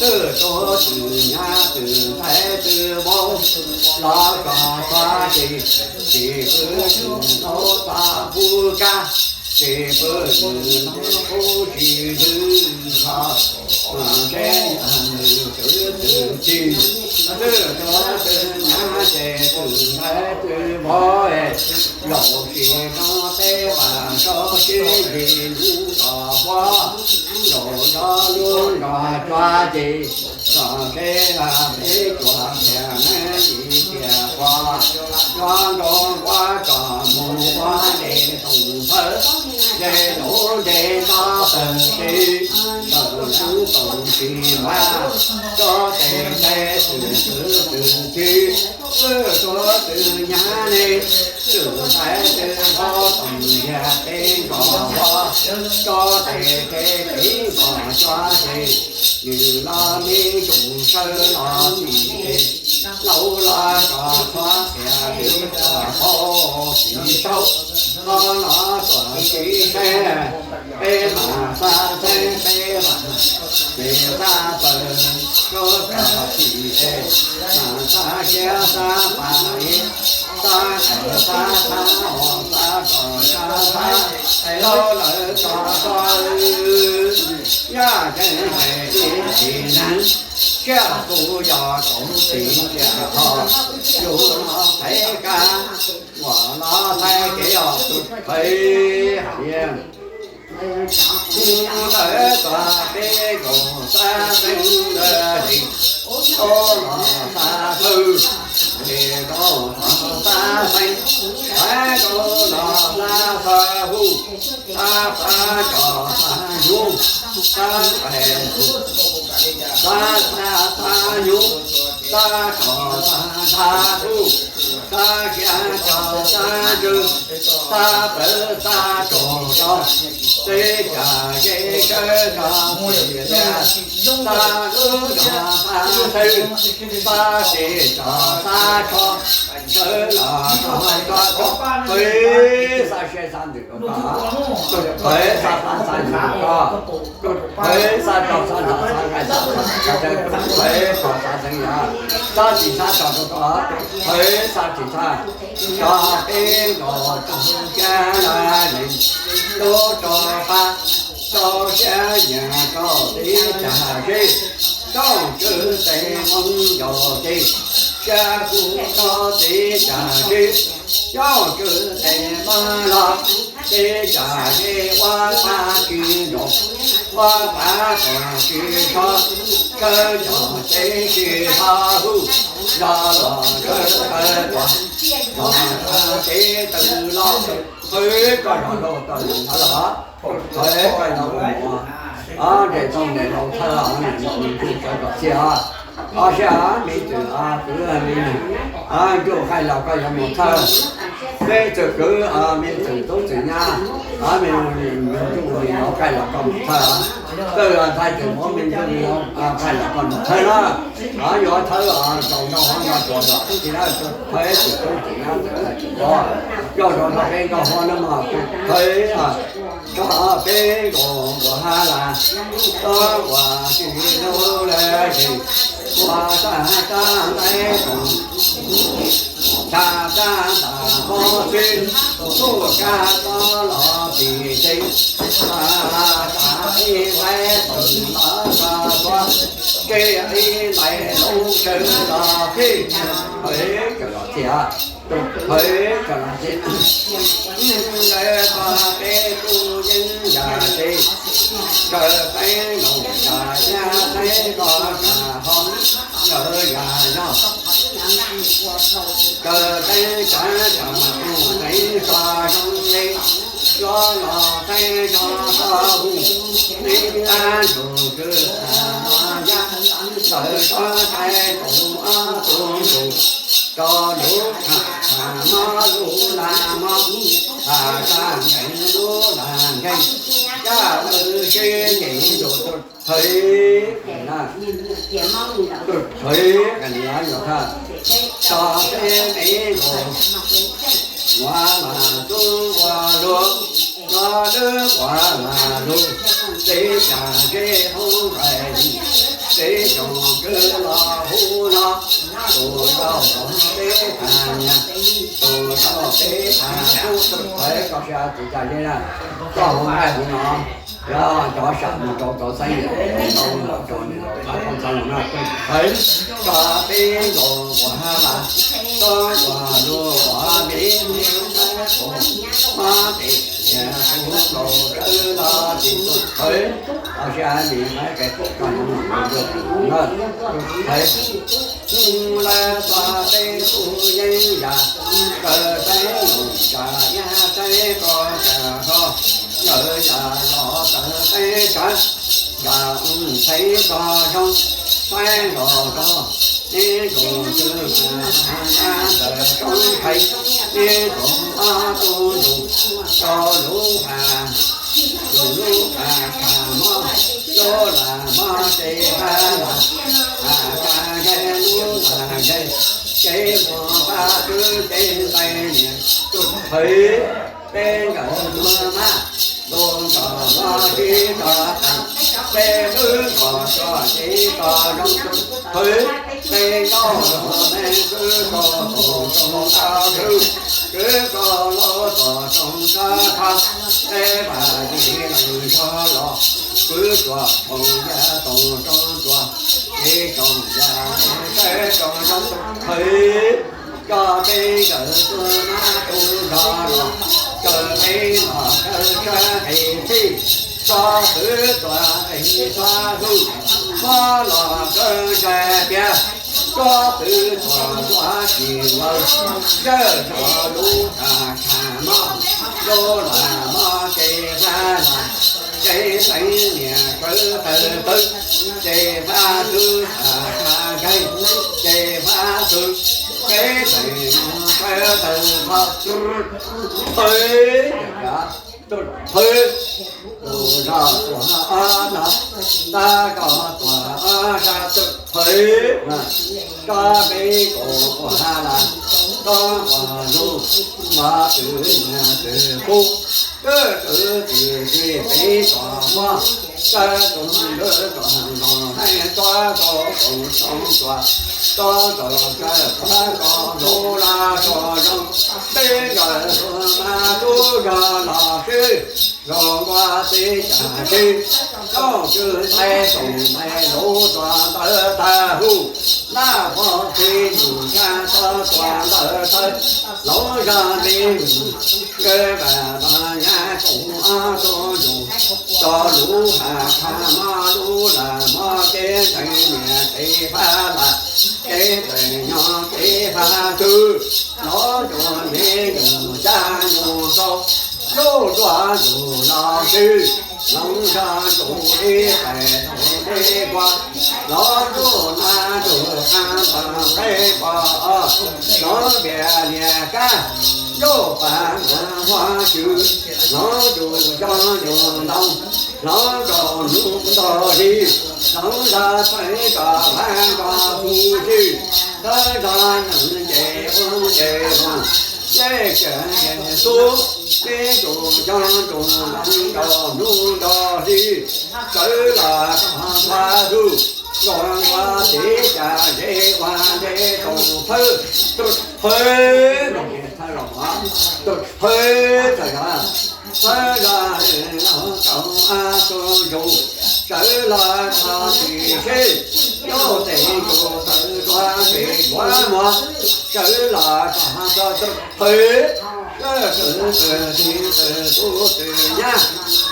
Twb tuav twm nyab twm ntxhais twm vauv los txog txhua teg, ces pw txhua hnub txhua pub kab, ces pw twm hnub qub tsis ntws los, mas ntshe yog nws twv twm ci. Twb tuav twm nyab ces twm ntxhais twm vauv, zaum sim no peb vam rau sib yig hnub nrog huab, zaum nrog lub nrog cua ces, txog ntshe peb cuag tias neeb ib tias quas, nrog nrog huab tsom mus ua de toom thawj, de lub de nto tawg tsis, tawm lub toom tsis npaj, tso tes tes twm twm twm ci. Twb tuav twm nyab ne, twm ntxhais twm vauv toom yag peb nkaus huab, tso tes tes peb nkaus cua ces, nws los me ntsuj sawv los txim tes, laus los kom txhob tias li kom paub tsis saub, los los kom tsis saib. Peb mam xav xeeb peb mam, ces xav tawm rau kom txim es, mam xav siab xav pam es, xav qees xav thab os xav kom xav thab, laus lawv tso tso yaj ceeb nqes ib tsis neeg, tsiaj kuj yog kaum txim tiam ho, yus los thaiv kab, uas los thaiv kev os tus qhwv hais tias, lawv txog peb nkaus xav xeeb ntawd ces, tau los xav thawj, ces tau los xav xeeb, xav tau los xav thawj hu, xav xav tso xav nyuj, xav qais hu, xav xav xav nyuj, xav tso xav nthav hu, xav kiav tso xav ntswg, xav plawv xav tsaug tso, teb cag ze sawv tso txim lias, xav lub zog xav thawj, xav tes tso xav tsho, sawv los tso tso tso, qhwv xav siab xav ntsws rau koj, tus qhwv xav pab xav ntsis rau koj, tus qhwv xav tso xav nthav xav nqaij xav xav, tus qhwv tso xav xeeb yog, xav tsis xav tso rau koj, tus qhwv xav tsis xav, tso peb nkaus tso kiag la li, lub rau pab, rau siab yam rau teb cag zeb, rau tswv tes moo ncaus ces, siab kuj rau teb cag zeb, rau tswv tes moo los, teb cag zeb ua pab tsis ncaus, ua pab tso tsis tso, sawv cov teb tsis txhob hu, zog los sawv tawv tuaj, zog teb tawm los, qhwv koj zog rau tawm ntawd los, qhwv koj zog mus, nres tau nres laus thawj, nres laus nres ntswg sawv kom txhia, o sib me txwm kwv me neeg, ncuj qaij los koj yuav mus thawj, me txwm kwv me txwm tub txwm nyab, me ncuj me laus qaij los koj mus thawj, txawj ntxhais txwm muam me ncuj me laus qaij los koj mus thawj na, yuav thawj zaum no hov no tsuas los tib si na, thawj txwm tub txwm nyab txwm ntxhais txwm vauv, yog zaum no peb nkauj huab no mas thawj tso peb nkaus npua ha las, tso uas tsis lub lawm ces, ua tag tag ntaib tus, tshaj tag ntas pob txwb, kuj kab tob los tim tsev, tag tag ib ntaib tus los tso tuav, ntsib ib ntaib lub sawv los txij, qhwv kawm los txij, tus qhwv kawm los txij, lawv txog peb kuj yeej yam tsev, raws teeb loos yam yaj teeb los yam ho, raws yam yog, raws teeb tsav tsav mus teeb tso zoo li, yuav los teeb tso txhob hu, teeb tab ntsug kwv tag no yaj, lawv txog tais tus ob tug ntsug, rau lub tham tham mob lub lam mob, tham tham nkees lub lam nkees, yaj lawv sib nce ntus tus thawj, tus thawj yuav thawj, tso peb me nkaus, ua lam tub ua luag, tso lub ua lam luag, teb cag zeb hoob nqaim, Peb tsoom kwv los hu no, tus zog peb tag niam, tus zog peb tag tub, tus qhwv koj sia tus cas li na. Koj hu nqaij hu no, yog cov sam mus rau cov xeeb ntxwv, rau niam laus pab koj ntxhais no, tus qhwv, tso peb nkaus quas ha las, tso quas lug quas me, mob tes niam tus nkaus sawv los tim tus qhwv, los sia mi qhwv ke pum koj mus mus rau tus qhwv. Lawv txog peb tug yeeb yam, kaw teeb lus tsa iab teeb ko tsa ho, nkawd yam los kaw teeb tsa, yam ntxhee txog zoo, saib nrog rog, ib ntus twg mas nyab ntawm roob thaiv, ib ntus ob tug ntus rau lub pas, lub pas tsham mob, lub lam mob ces pab lam, tag nqe lub tag nqe, ces muaj pab twb ces nqe niam tus qhwv, peb nkawd tuag mas, ntu nrog los sib tog qees, peb lub nrog tso sib tog zoo, qhwv, peb nkauj los neeg twb tau tus tsoom tau khwv, kwv koj los tau tsoom tsa kha, peb vam yim leej nrog los, kwv tsuas tsoom yaj tau tsoom tsuas, ces tsoom yaj tau tsoom zoo, qhwv, koj peb nkawd tuag mas tus zog los, kawg peb los kawg sab qis txhij, tsob twg tuag qis tsob hlub, mob los kawg zais tias, tsob twg tuag tuag tsis law, zawj zog lub tag tsham mob, lub lam mob ces pab lam, ces xeev niam sawv tawg tawg, ces pab twb tag tag nqe, ces pab twb, peb tes mus sawv tawg tho, qhwv, tus qhwv, tus zog tuag ob no, tab koj tuag ob sab tus qhwv, tsob peb kaus quas ha las, tsob quas lug, mov twm niam twm qub, kawg twm txim txij peb tsoom huab, sawv tus ntawd kom nkaus neeg tsob kaus tsoom tsoom tsuas, tsob tsoom sawv pab koj lub laj tso zoo, peb nkawd tuag mas tub zog los sib zog nqua teb cas sib, toj tswv ntais toom ntais lub tsuas ntawd tag huv, naj pog txi nus tshaj toj tsuas ntawd tawg, lub zog me nus, nkawd vam los nyab koom ob tug nus, tso lub hav kha mob lub lam mob ces ntxeev niam ces pab lam, ces ntxeev nyob ces pab twg, los ntuj me nus caj nus tau, lub ntuj ntuj los twg, los zog ntuj ib pais ntuj me kua, los ntuj nag ntuj qhab ntuj qe kua, los npias niam kab, ntuj pas mas huab xyw, los ntuj zog ntuj ntoo, los ntuj ntuj hli, los zog txheeb tso pab ntuj hu xyw, los zog neeg ces hu ces hu, ces ces ces xub, peb ntuj zog ntuj ntoo ntuj ntuj hli, sawv los txog txhua tus, ntuj ua teb cas ntev ua ntev tsoom thawj, tus thawj, tus thawj txawm yog, thawj zog los tau ob tug nus, sawv los txog txim seb, ntuj tes ntuj tawv tsuag tes kuav muag, sawv los txog txhua tus, thawj, kawg twm twm txiv twm tub twm nyab,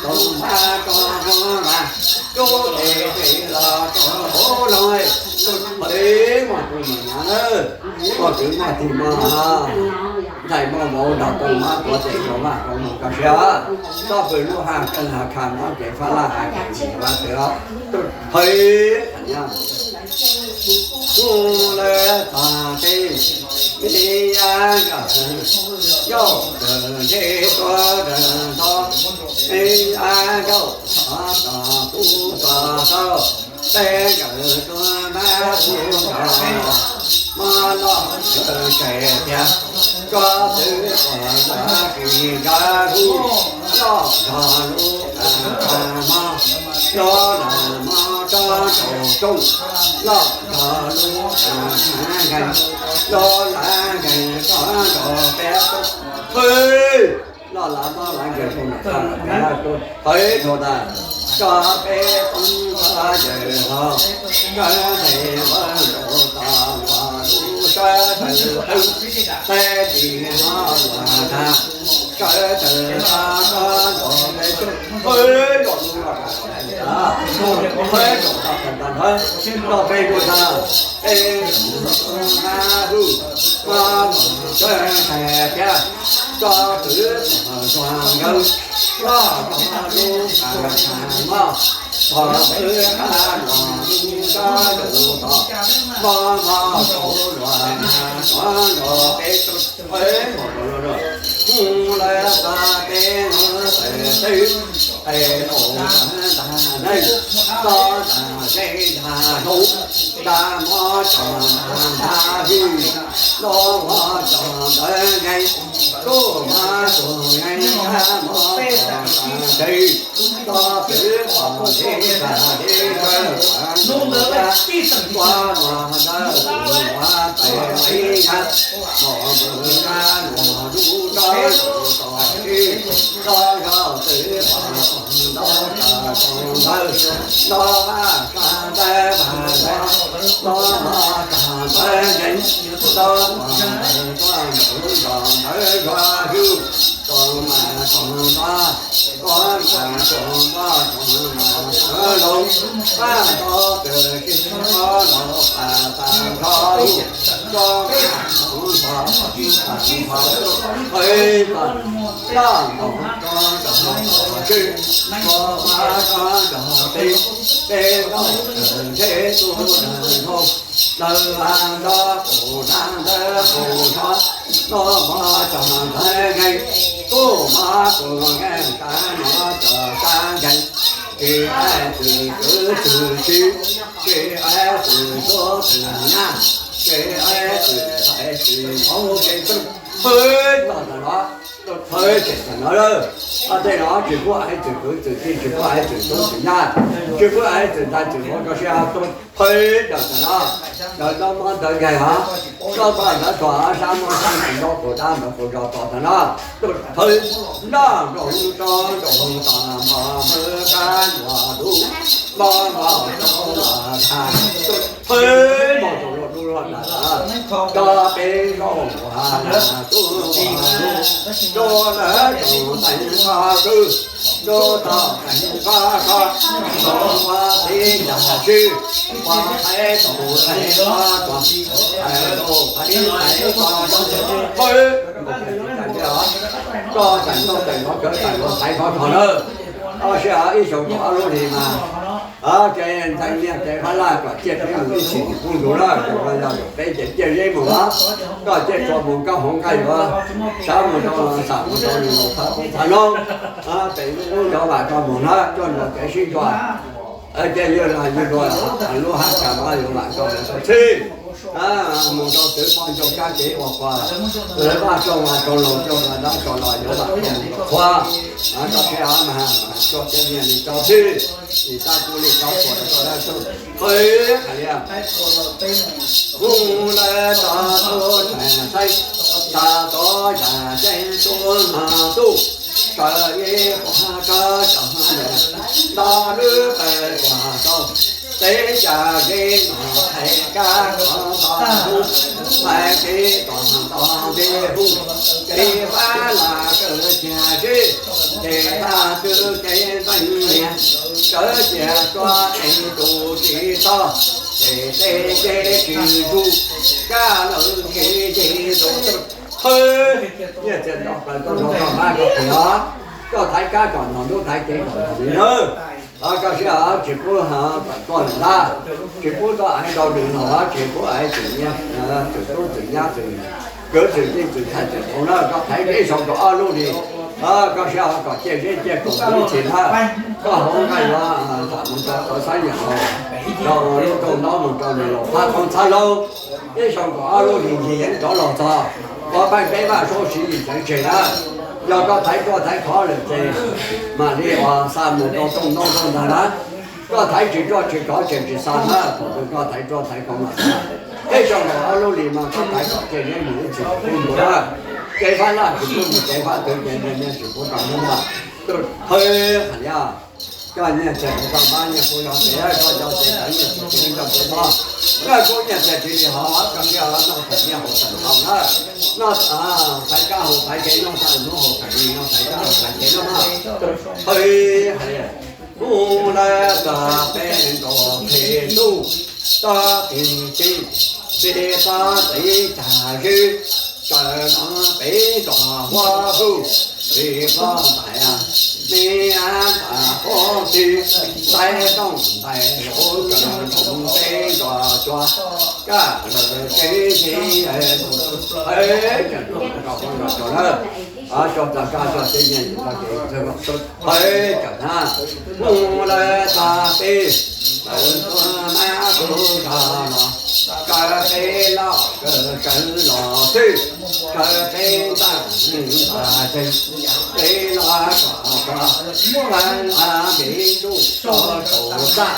toom npab tso hauv mas, rub tes tes los rau hauv loog, tus thawj muaj tus mos nyav lawm, muaj tus mos tis mos, ntxhais muaj vauv nrog toom mab tuav tes rau vaj rau loog koj siab, txhob pw lub hav kheej hav kha mob ces fab laj hav kheej vaj twg, tus thawj hu lawv tag teb, me yab nkawd yauj kawg nce tuaj rawg nto, me yab yauj txhov txog kub txog tau, peb nkawd tuag nab tug nrog, mob loj kawg tseem tiag, tsob twg tuag tuag tsis nkav hu, loj zog lub a a mob, lub lam mob tsob tsaus rooj, loj nrog lub hav nkeeg, loj lav nkeeg txog nrog peb tug, loj lav mob lav nkeeg txog nrog peb tug, qhov ib tug ntag, tso peb tug txhob yawg hlo, sawv ntsees ua nraug tod luag lub sawv daws qw, peb tsis mob luag tag, sawv daws txhob nrog peb tug, peb tug loj nrog peb tug, peb tug txog pem ntag ntawd, nrog peb tug tag, peb tug hab hwj, mob mob sawv ntsees thiab, tso pwv pog tsuag nkawd, loj nrog lub pas tag mob, txog peb qab luag lub sab nraud tod, mob mob rau luag tag, txog nrog peb tug, peb tug loj loj, hu lawv txog peb lub tawm teb, peb tug tag ntag neej, txog ntag zeb ntag hlau, nta mob tso ntag ntag hwj, nta mob tso ntawd nkees, kuj mob tso nkees, nta mob tso ntawd nkees, tso pwv pog ntev tag ntev kawg, ua mob ntawd ua pem ib ntag, mob npua nqa luag lub rab ntaus tos teb, nto zog pwv pog ntau tsa tau ntawd, nto vaj tsa ntawd vaj ntawd, nto mob tsa ntawd nkees, nto pog ntawd txog nraum nrog ntawd zuag hwj, tau mas tau nto, koj mas tau nto, tau mas tau laus, pab nto kawg kiag, koj laus pab tag nrho, koj mas tau nto, tau nto, qhov ib tag, loj nkaus koj nrog peb, koj mas koj nrog peb, peb nkaus kawg ntshe tub nraug nraug, lawv vaj nto qaum nrag ntawd qaum nrho, nto mob tso ntawd nkees, kuj mob kuv nkees, sab mob tso sab nkees, tsis aib txwm kwv txwm tij, tsis aib txwm suav txwm nyab, tsis aib txwm ntxhais txwm vauv, tsis aib txwm, pab tog ntawm no, pab tog ntawm no lawm. Tej no tsis pub aib txwm kwv txwm tij, tsis pub aib txwm suav txwm nyab, tsis pub aib txwm ntxhais txwm vauv, rau siab tuaj pab tog ntawm no. Ntawd nto mob ntawd nkees os, nto mob ntawd txog sab mob sab nkees, nto qaum nrag ntawd qaum zos tod ntawm no, tuaj pab nto nkaus lub rab ntaus tos, mob hwj kab luag lub, mob mob rau luag tag, pab mob rau luag lub loj nram, rau peb zaug ua tub ua lub, rau lawv tau teev qab kawg, rau tau teev qab kawg, rau ua tib yam sib, ua thaiv tau thaiv qab kawg, thaiv tau thaiv qab kawg, pab nkaus peb tsis tau tiag os, koj tseem tau tseem los kawg tseem los thaiv qhov kawg lawm. Koj siab ib xyoos kaum ob lub hli mas, ces ntxeev niam tes phab laj kom ciaj peb mus ib txhis kuj ntug lawm, ces yog peb ces ciaj zeb mus los, koj ciaj tso mus koj hauv nqaij yuav sab mus rau los xam mus rau nws laus txhav qoob txhav loob, pem lub zos vam tso mus na, coj nrog kev sib ntsib, ces yawg los yawg dua, lub hab tsa mas yuav vam tso mus rau txhij, mus rau twv poj ncauj kab kev ua quas, lawv vaj tso mas rau laus, coj dab tso los yuav vam tso mus rau qhua, koj siab mas coj peb niag li rau txhij, nim tab kuj li rau qhuas rau dab tso, qhov hais tias, hu lawv txog tub tseem xeeb, tas tod yam ceeb tub hmo ntuj, sawv ib puag rov tso nto lub pawg tsuag rau, peb cov zeb no thaiv kab kov nto hu, thaiv kev tom nto npe hu, kev pab las kawg ciag zeb, ces tag twg kev ntxeev niam, sawv ciag tsuag tes tus tsis txog, ces tej kev tsis ntug, kab lawv kev ceg ntug tawg. Hwb, nyiaj txiag nto plaws tau zog koj mab koj qhia, koj thaiv kab kom nto ntub thaiv kev kom nto li nawb. Koj siab tsis pub kom tuaj lawm ntag, tsis pub tuaj aiv rau nws los, tsis pub aiv txwm niam, txwm tub txwm nyab txwm kwv txwm tij txwm ntxhais txwm vauv na, koj thaiv ib xyoos kaum ob lub li. Koj siab kom ciaj zeb ciaj kaum ib txhis ntag, koj hauv nqaij yuav xam mus rau tod xab yam los, rau lub rooj ntaub mus rau nws laus txhav qoob txhav loob. Ib xyoos kaum ob lub li ncig yeeb rov los txog, koj pheej peb vaj saub siv yim ceev tseg na. Yog koj thaiv ruaj thaiv khov lawm ces mam li ua xa mus rau rooj ntaub rooj ntag na. Koj thaiv tsis roj tsis kov ces tsis xa na, thaum twg koj thaiv roj thaiv kov mas xa. Peb tso nkaus ob lub li mas koj thaiv kom ciaj zeb mus ib txhis kuj mus na. Kev fab laj tsis pub mus kev fab twg ces nyias tsis pub tau hnub mas. Tus thawj hais tias, koj nyiaj txiag tsis tau pab nyiaj kuj yog tsev, koj nco tsev tawv nyiaj txiag tsis nco tsev tod. Nyiaj kuj nyiaj txiag tsis li hov, koj nyiaj noj thaum nyiaj haus thaum haus na. Noj thaiv kab haus thaiv kev, noj thaum hnub haus thaum noj, thaiv kab haus thaiv kev noj mas. Tus thawj hais tias, mus lawm txog peb nrog phem tub, txog pem tsev, pem txog tsev cag zeb, sawv los peb nrog huab huj, pem txog ntais me ntais qub txij, ntais tooj ntais hluav, sawv nrog peb nrog cua, kaj lawm tsev tsev, thawj tseem nrog huab nrog cua lawm, cua txog kaj txog tsev nyiaj txiag txog kev, thawj tseem na, mus lawm txog peb, lawv tuaj mab kuv zog los, sawv peb loj sawv los xwb, sawv peb ntaj ntaj tsev, peb los kom txog, peb los pem ntuj rau saum txaj,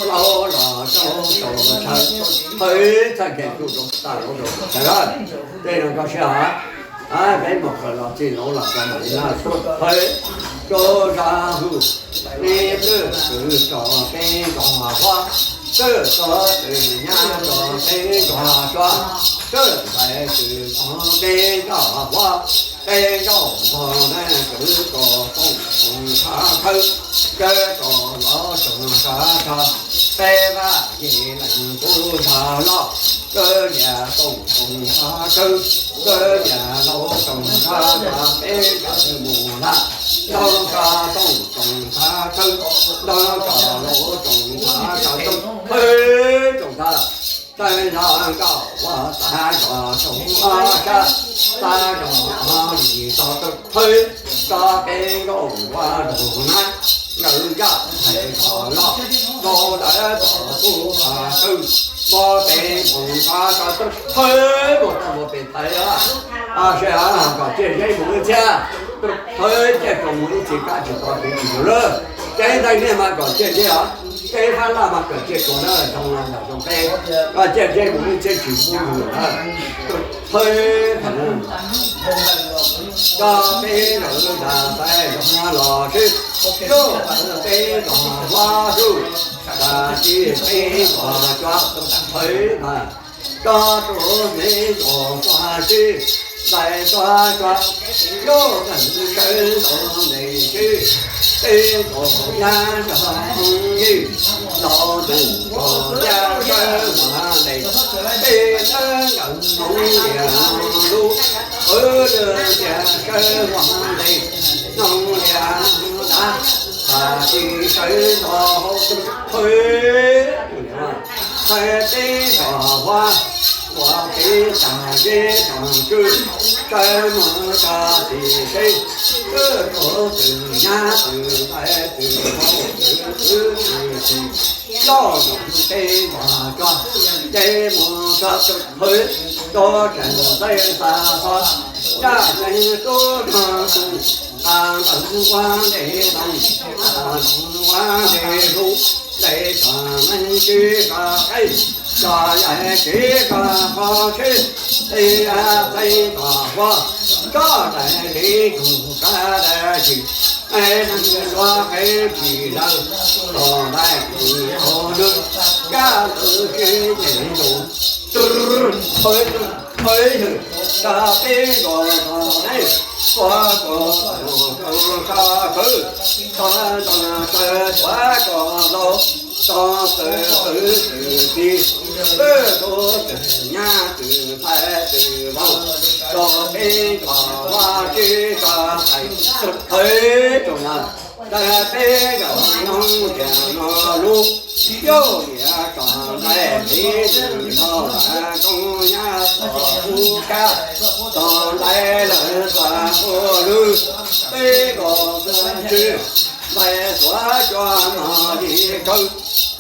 laub los rau saum ntshav, thawj txhaj kev ntuj rau txaj laub rau saum ntshav. Tej no koj sib hais, peb mus kawm los txij laub los rau mam li na. Thawj, rau zaj hwj, me twj kwv rau peb nrog huab, twj txog twm nyab rau peb nrog cua, twj ntais twm nrog peb nrog huab, peb nrog nrog na kwv kom tooj toom khav khawb, kawg kom los toom khav khawb, peb vaj yim leej tub zog loj, kawg liam toom toom khav khawb, kawg liam laub toom khav khawb, peb nkawd mus laj, nrog koj toom toom khav khawb, nrog koj laub toom khav khawb, toom khawb toom khav. Tawg zog nkauj ua tag zog tsoom ob sab, tag zog ob lis tog tawg thawb, tso peb nkauj ua rau na, nkawd zaj hais kom loj, rau lawv tom tub qhov kawg, muab peb nkoos tso tawg thawb, muab tau mus pem tais os. Sawv kom ciaj zeb mus ib txhis, thawb ciaj tsoom mus ib txhis kab tsis tau pem tsis mus lawm. Kev ntawd niaj mas kom ciaj zeb os, kev fab laj mas kom ciaj tsoom na, zoo los yog zoo peb, ciaj zeb mus ib txhis tsis pub mus lawm. Thawb thaum no, tso peb nkawd zaj tais zog los sib, lub peb nrog huab huj, tag kis peb nrog cua, thawb mas, tso tus me nrog huab sib, ntais txog cua, lub peb sawv nrog ntes sib, peb nkaus nyab nrog ywg, nrog ntuj nrog yaj sawv huab ntes, peb sawv nkawd noog lias lub, wb lwm tias sawv huab ntes, noog lias lub dab, tag kis sawv nrog hauv tub thawb, txhais peb nrog huab, ua peb tag zeb tag tswb, sawv mus tag tim seb, twb rau twm nyab twm ntais twm vauv twm kwv twm tij, loj mus peb nrog cua, ces mus txog tub thawb, rau tseem ntxeev xa xov, yaj tseem tub nrog tus, nqa ntawv ua ntes ntoo, nqa ntawv ua ntes hlub, ntes tso neeg tsis kov qe, tso yaig tsis kov qhov tsheb, txeev txeev txoj huab, tso daim teb tug kav dab tsi, neeg ntsuag qe tsis lawm, txog ntais tus hauv lub, kab lawm tsis ntes ntus, thawb, thawb, tso peb nkaus txog ntais, ua koj tus kaus koj kawg, txog ntua sawv tuav koj laus, txog sawv qwv twm tij, twb rau twm nyab twm ntais twm vauv, rau peb nrog huab sib tso tais, thawb tsoom na, tag peb nrog noog tias no lub, yauj lias tso ntais peb twm nrog vas koob nyab txog ub kab, txog ntais lawm txog ub lwb, peb nkaus xwb ntswg, ntais xuav cua no li kawg,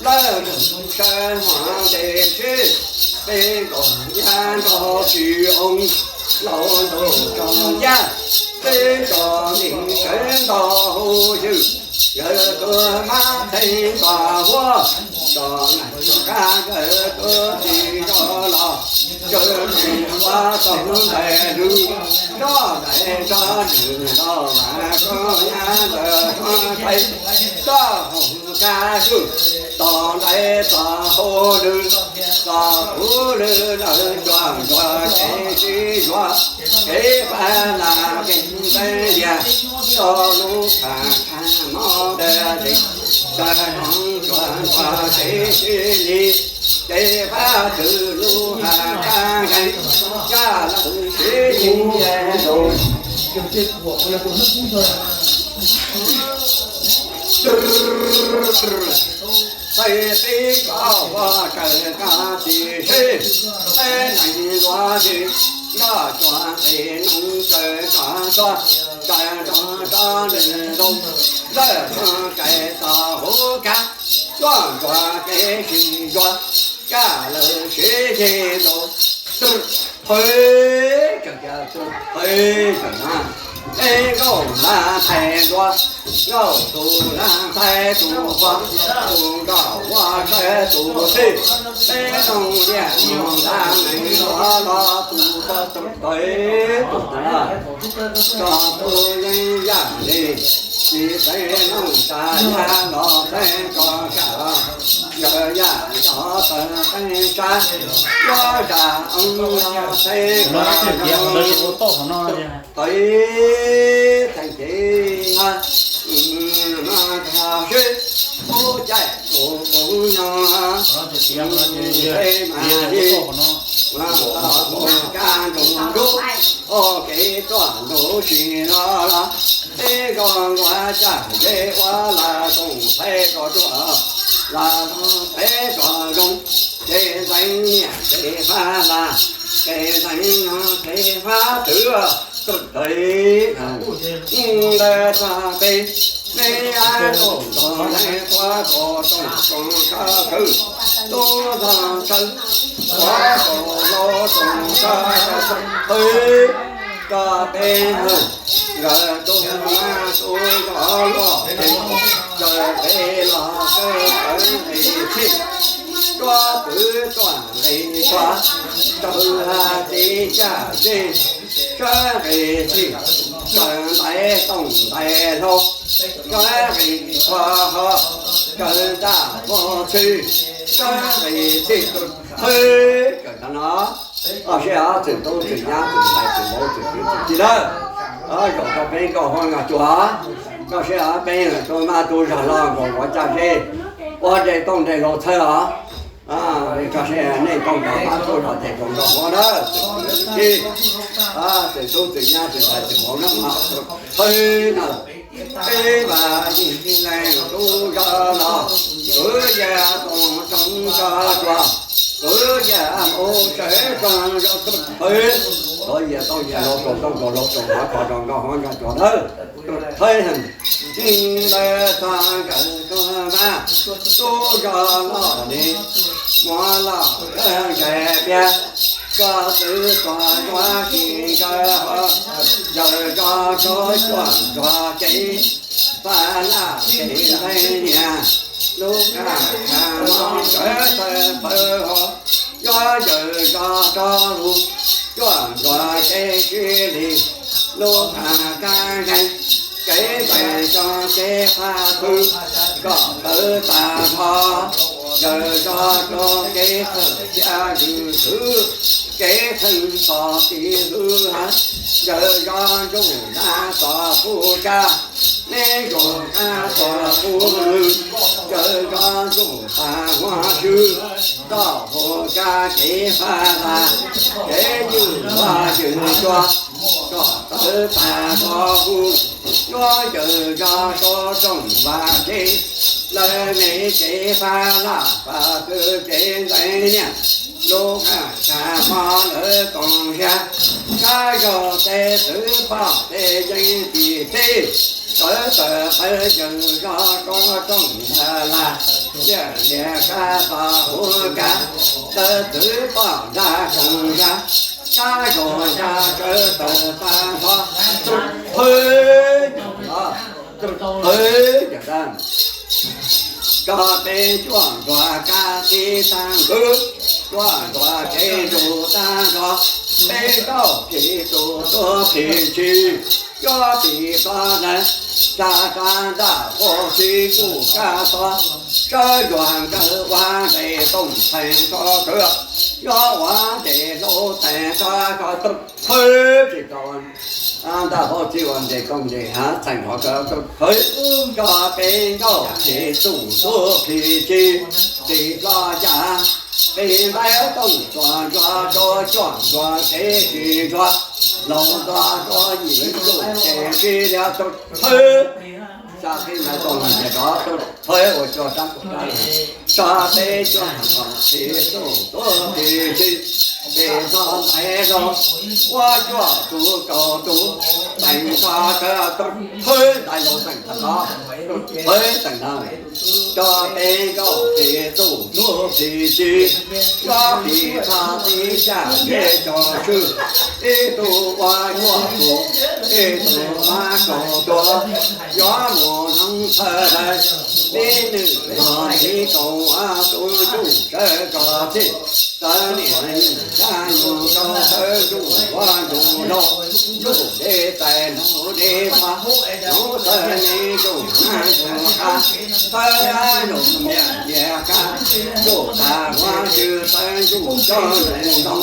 lawv sawv huab ntes sib, peb nkaus nyab nrog tsis oo, laus ntuj tsoom yaj, peb tso neeg sawv nrog hauv ywg, Nkawd tus mab theej npam huab, tso nais kab nkawd tus txiv zov los, nkawd tseem ua tau ntawm lwm, tso ntais tso nws los mas koj nyab ntawd koj tais, tso hauv kab swb, tso ntais tso hauv lwm, tso hauv lwm lawm tso nrog kev sib yuav, kev pab lam kev ntev lias, tso lub khav khav mob dab tsi, tso zoo tso nrog kev sib li, kev pab twg lub khav kab nkees, tso lawm sib li los. Txhais tib koj ua raws koj txiv seb, peb neeg luag sis, nroj tsuag nqis noog raws koj txoj, raws nrog rov nws zoo, lawm txog kais txog hauv kab, tuaj nrog kev sib yuav, kaj lawm sib li los. Txhais, txhais na, peb nkauj laj ntxhais nruas, nkauj tus laj ntxhais tus pog, tus nkauj ua tshawb tus txij, peb noog liaj noog ntaj neeg los los tus tau tus tawv tus tawv, tso tus yeeb yaj li, tsis teev noog tsa yaj los teev tso kam los, yawg yaj cov tawv teev tsa, yuav zam oo los teev kom zoo. Tawv teev ces no tag sib, ub caij tus poob nyob, peb mas li, mus kaj nroos nruab, ua kev tuaj nroo sis los los, peb zoo ua caj ze ua las toom thaij tso ruaj, las toom thaij tso zoo, kev ntxeev niam kev pab las, kev ntxeev no kev pab twv, tawv ntawd tag peb, peb ab toom tog neeg tuab kom toom tsoom sab kawg, tub tog tsawg, tuab kom los tsoom sab kawg, tso peb nkawd tus mab tus zov los ces, tso peb los kawg tawv nqis txhij, tuab kwv tuaj nqis tuaj, tawg hais tiv caj zej, sawv nqis txhij, tawg ntais tooj ntais hlau, sawv nqis txhua ho, tawg ntaj vo txhij, sawv nqis txhij tus thawj kawm tag no. Koj seb os, txwm tub txwm nyab txwm ntxhais txwm vauv txwm kwv txwm tij lawm, zaum rau peb nkauj huab nkauj cua, koj seb os, peb yog tus mab tus zog los nkaus ua caj zej, ua nres tooj nres hlau txhawb os. Koj seb nej tooj nrog mab tuaj zog tes rau nkauj huab na, txwm tub txwm tij, txwm tub txwm nyab txwm ntxhais txwm vauv na, thawj na, peb vas yig leej tub zog los, kwv yawg toom tsoom sab kawg, kwv yawg mus sawv tsoom zog tus thawj, tov yawg tooj yawg hlau tsoom tooj tsoom hlau tsoom hav kho rau nkauj huab nkauj cua na, tus thawj heev. Ntawd txog nkawd tuag mas, tub zog los li, muab los nkawd ntsais pias, txog twb txog yuav tsis nkawd ho, yawg zos rau cuaj nrog kev, pab laj kev ntev niam, lub kab kha mob sawv tawg pawg ho, yuav yawg zos rau lug, cuaj nrog kev sib li, lub kab kab nkeeg, kev ntev tso kev pab twv, kom tawv tag nrho, yawg zos rau kev txhawj cia yws xwb, kev theej txog tiv hwv, yawg zos ntsuj nab txog pub kab, neb ntsuj nab txog pub lwm, yawg zos ntsuj pas huab swb, txoj hu kab kev pab tas, kev ywj vaj ywj tsuag, kom tawv tag nrho hu, yuav yawg zos rau tsoom vaj kev, lawv me kev pab laj pab twv kev ntxeev niam, lub kab kha mob lawv koom siab, kab zog tej txwv poj tej yeeb txim txhij, sawv tawm pawg yawg zos rau tsoom vaj laj, tiaj lias kab txog hu kab, lawv txwv poj nrag koom siab, kab zog ya sawv tawm tag nrho, tus thawj los Qhwv, cov peb cuaj ntuag kab tib tag ntawd, cuaj ntuag kev ntuj tag nrho, peb zaug phim tus tuag phim ntsis, cuab phim txog ntawd, tsa tsa ntaj qhuav txij kuj kab txog, sawv zuag nkawd ua nres tooj txheem tso kawg, nyob ua nres hlau txheem tso kawg, qhwv tsis tau ntaj qhuav txij ua nres tooj nres hav txheem tso kawg, qhwv cov peb nkauj phim tus tuag phim ntsis, phim txog cas phim ntaub tooj tsuag ntsuag rau cuaj ntuag kev tsis ntsuag, laus ntuag rau yim ntuj ces tsis lias tau qhwv. Xya qhib ntaub tooj ces rov qhwv ua cuaj rab kaum rab, tso peb cuaj ntuag phim tus tuag phim ntsis, phim txog ntaiv hlau ua cuaj tus kaum tus, teem tso kawg, qhwv ntaiv hlau teem tag los, qhwv teem no, cov peb nkauj phim tus tuag phim ntsis, cuab phim txog tib caj zeb tso tswj, ib tug ua cuaj tus, ib tug ua kaum tus, yuav mus hloov thawj daim, tib nws no ib kaum tus ntsuj sawv tso txhij, tawv niam yug sab yug nkaus tawv ntsuj ua ntsuj laug, ntsuj deb tais laug deb pag, hloov thawj me ntsuj hmab ntsuj qab, thawj nraug ntiag ntiag kab, ntsuj tas huab tsw thawj ntsuj coj ntsuj ntoo,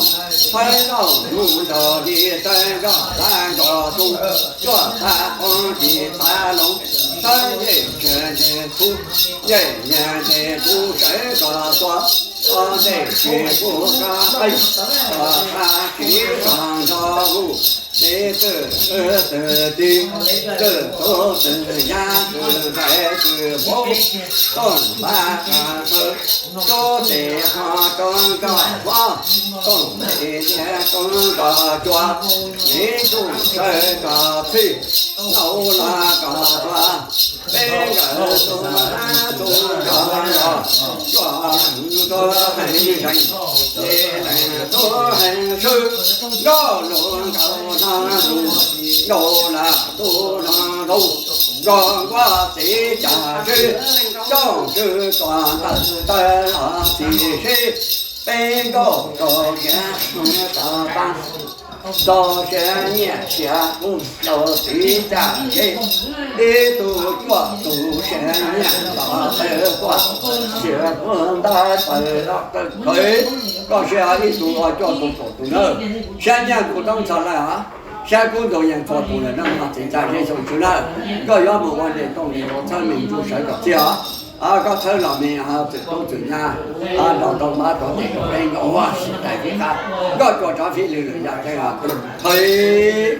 thawj nraug nug nraug li thawj nroj hlab nroj tu, cuaj tas qoob tsis tas loov, thawj ncej tshwm ncej txhub, ncej nyiag ncej tub sawv tso tua, tso ncej tsis pub kab qeej, tso kab khiv tso nrog hu, txiv twj twg txiv, twj tub twg nyab twg ntxhais twg npauv, tooj npab qab qhwv, tub tes ho roob nroj huab, tooj tes liab roob nroj cua, me ntsuj sawv tso txhij, laus los tso tua, peb nkawd tus hmab tus nrog los, cuaj leeg tus heev zeeg, peb leeg tus heev swb, nkauj lus nkauj no lus, nkauj lus tus no lus, nkauj nquab txiv caj sib, coj tswv tuag ntawm tawg los txiv sib, peb nkauj rau kiag mus tso pab, tso siav nyiaj siav kub rau txiv caj sib, ib tug cuaj tus siav nyiaj los tawg tuaj, siav kub ntawd tawg los tawg khwv, koj siav ib tug ua cuaj tus kaum tus na, siav nyiaj tus roob txog lawm, siav kub ntug yeej txhua tus lawm no mas txiv caj sib xyoo tswv na, koj yuav mus ua nres tooj nres hlau txhawb me ntsuj sawv kom txhij os. Koj txhawb los me txwm tub txwm nyab, nrog rau mab rau tes rau peb nkauj huab sim tais fib qab, nkauj cua rov fib lwg lwm yam tseeb os. Qhib,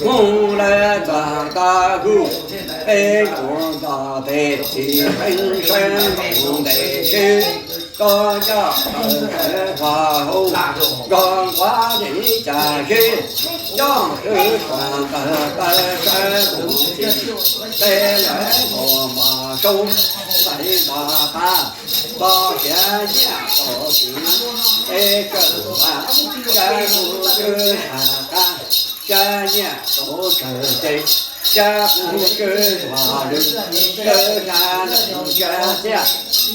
mus lawm txog tag hub, peb nkaus nto tes txiv peeb sawb nkaus ntes sib, koj coj tawm sawv qhov hauv, nkauj nquab txiv caj sib, coj tswv tuag ntawm tawg sawv mus txij, peb lawv nkaus mos soob, ntxhais npog qab, npog siav nyiaj tau txiv, peb kawm npab, siav kub tswv tag qab, siav nyiaj tau tsawg ces, siav kub tswv tuag lwm, tswv tag lawm siav txiaj,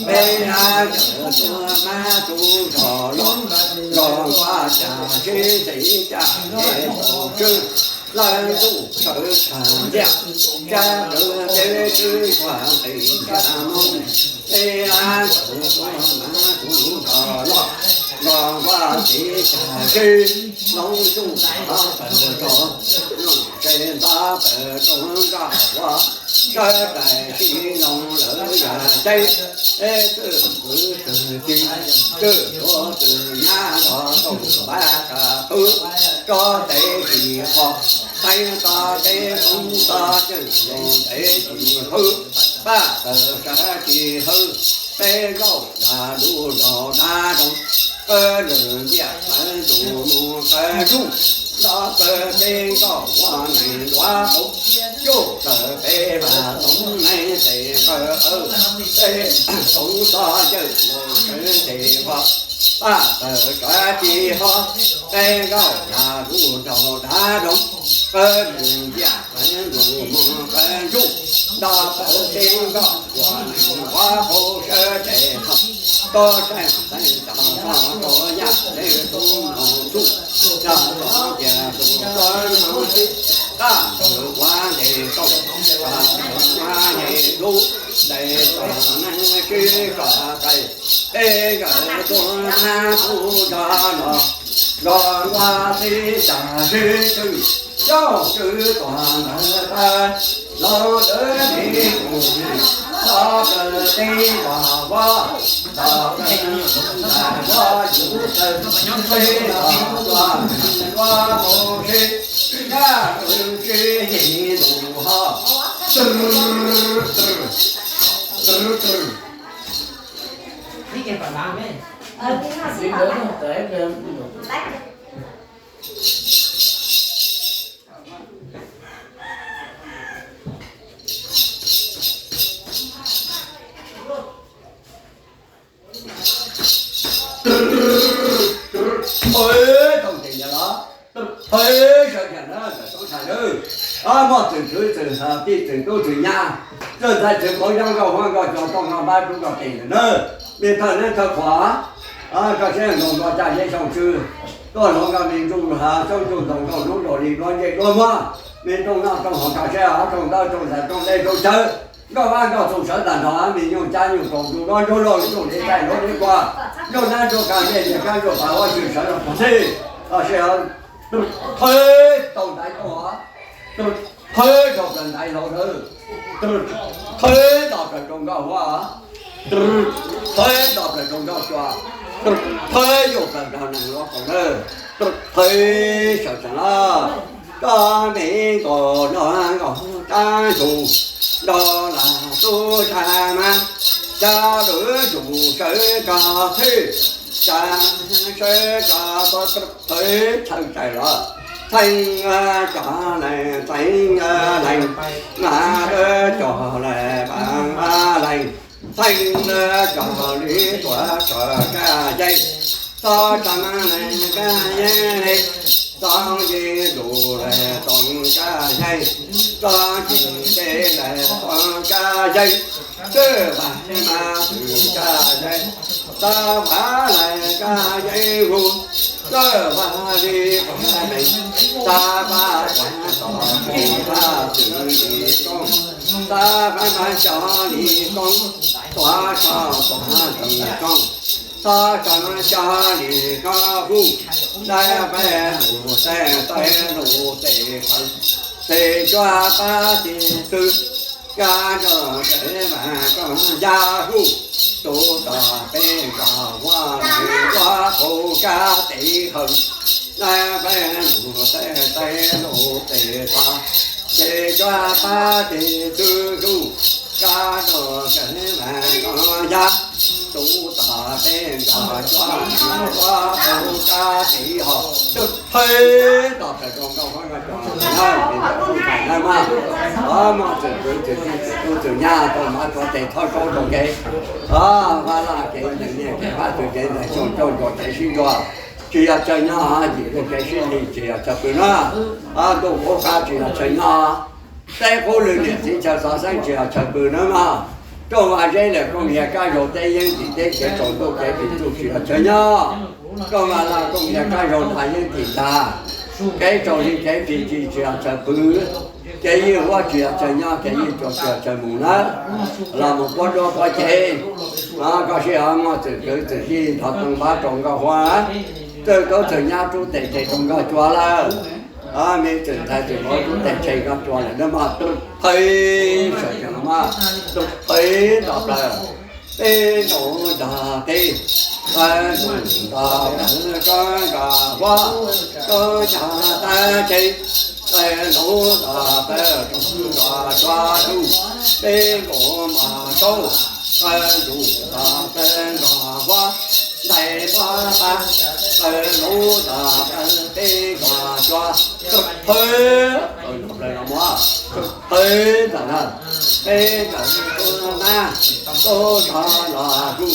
peb hab yawm tus mab tus nrog los, los npog caj sib txiv caj ntes tau tswv, lawv ntuj sawv tag ntxiaj, siav kub tswv teb tswv tsuag nqis ntsag moo, peb hab yawm tus mab tus nrog los, los npog txiv caj sib, lawv ntuj nto tawm rau, lawv tsev nto tawm rau nkauj huab, sawv daws sib loog lawv yam ceeb, peb twj kwv twg tij, twj tub twg nyab nrog tooj npab qab qhwv, tso tes tsis qho, teev tso tes hmoov tso ceej, loos ntev tsis hwv, paj tawm sawv tsis hwv, peb nkauj lag lub nraug dab zoo, qw lwm ntiaj txawv ntuj mus qawv ntuj, nto plaws peb nkoj ua nees ntuav hauv, cuj plaws peb vaj toov nees tes nqawj qawv, peb toov txhob yawg los sawv tes nqos, paj tawg kav ci hob, peb nkoj yam lug nraug dav doog, qawv mus ntiaj qawv ntuj moog qawv ntsuj, nto plaws peb nkoj ua nees ntuav hauv sawv tes nqos, tub saib teev tau txog rau yaj ceeb tub moog tsuj, yog tov tias tus tub moog tsuj, qab ntawd ua ntes tau, qab ntawd ua ntes lub, ntes tau neeg sib koj qais, peb nkawd tuaj nab tub nrog no, nrog ua tib cag sib twv, coj kwv tuag ntawd tag, los lawv tib tug nto plaws tib nto vab, nto plaws nto vab yug tawg, tib nto vab vab hauv sib, yaj lug sib nyiag lug ho, twb twb twb twb. Thawj tau tes ntawd los, thawj sawv daws na, txhua txhua tus, muaj txwm txwv txwm tij txwm tub txwm nyab, txwj ntxhais txwv qauv, yog nkauj huab nkauj cua, nkauj npab rub nkauj tes ntawd na, mej thawj neeb thawj qhuav, koj saib nkaus nkaus caj zeb xyoo tswb, tuaj hluas nkauj me ntsuj hav xyoob ntsuj ntoo, nkauj hnub nraug li duab ntsej duab muag, me rooj noj rooj haus, koj saib rooj ntaub rooj ntxhais rooj dej rooj cawv, nkauj vab nkauj txoos sawv tag nrho, me nyuj cab nyuj kaus, ntsuj duab ntsuj lauj, ntsuj dev taij ntsuj dev kua, ntsuj nab ntsuj kav, nplej ntiag kab ntsuj pas huab tshwj sawv rau puag txhij. Los sis thawj tau ntaiv tuaj, thawj nto plaws ntaiv hlau lawm, thawj nto plaws rau nkauj huab, thawj nto plaws rau nkauj cua, thawj yuj plaws rau nees nkaum kaum lawm, thawj sawv tsees los, koj me nkaus no nkaus rab ntug, nrog lam tub tsa mas, cab lub ntsuj sawv koj txhij, cab sawv koj txhij, thawj txhawj txais los, txheeb cog lees, txheeb lees, mas cog lees, mas lees, txheeb cog li tuav tso kab yeeb, txhob tsa mas lees kab yeeb li, txhob yig lug lees txoos kab yeeb, txhob yig deb lees txoos kab yeeb, txawj vaj mas txwm kab yeeb, txhob vaj lees kab yeeb hu, txawj vaj li quav lees, txhob vaj quav tom txwm vaj txwm li koob, txhob vaj mas cog li koob, tuav tso tuav li koob, txhob tsa mas cog li koob hu, txhob vaj lug txhob vaj lug tes qawv, tes cuab pab tes txwv, kab nrog kev mas koj yaj hu, tub tom peb nkoj huab lees, huab hauv kab tes hawm, txhob vaj lug txhob vaj lug tes qawv, tes cuab pab tes txwv hu, kab nrog kev mas koj yaj, tub tom peb nkoj huab lees, huab hauv kab tes hawm, thawj nto plaws rau nkauj huab nkauj cua, muaj txwm txwv txwm tij txwm tub txwm nyab, tau mas txhua tes txhob saub rau kev, vaj laj kev ntees niaj kev fab txwv kev ntees xyoo, caug ntsuas kev sib ntsuas, tsis yog chaw nyob, yim lug kev sib li tsis yog chaw pw na, ntuj qub qab tsis yog chaw nyob, teb qub lwg niam txiv chaw xov xeeb tsis yog chaw pw na mog. Rooj vag zeb lawm kooj hias kab zaug, teb yeeb tim teb kev tsaus ntuj kev tim txuj tsis yog chaw nyob. Rooj vag laj kooj hias kab zaug, nta yeeb tim ntag, kev tsaus li kev tim tsis yog chaw pw. Kev ywj huab tsis yog chaw nyob, kev ywj cua tsis yog chaw mus na. Los mus puab duab puab ceg, koj sib ho muaj txwm kwv txwm tij nrog tau npab rau nkauj huab, txwj tub txwm nyab rub tes tes rau nkauj cua lawm. Me txwm ntxhais txwm vauv rub tes tshe nkauj cua lawm na mog. Thawj sawv tsees los mas, thawj nto plaws, peb nkaus nrog teb, qawv ntug nto plaws rau nkauj huab, rau nkauj tab tsev, qawv ntug nto plaws rau nkauj cua lug, peb nkaus mas saub, qawv ntug nto plaws nkauj huab, ntais muab pab, taw lub ntas taw peb ntas cua, taw thawb, taw los mus, taw thawb ntawm na, peb ntas tuaj mab, tuaj zog los hu,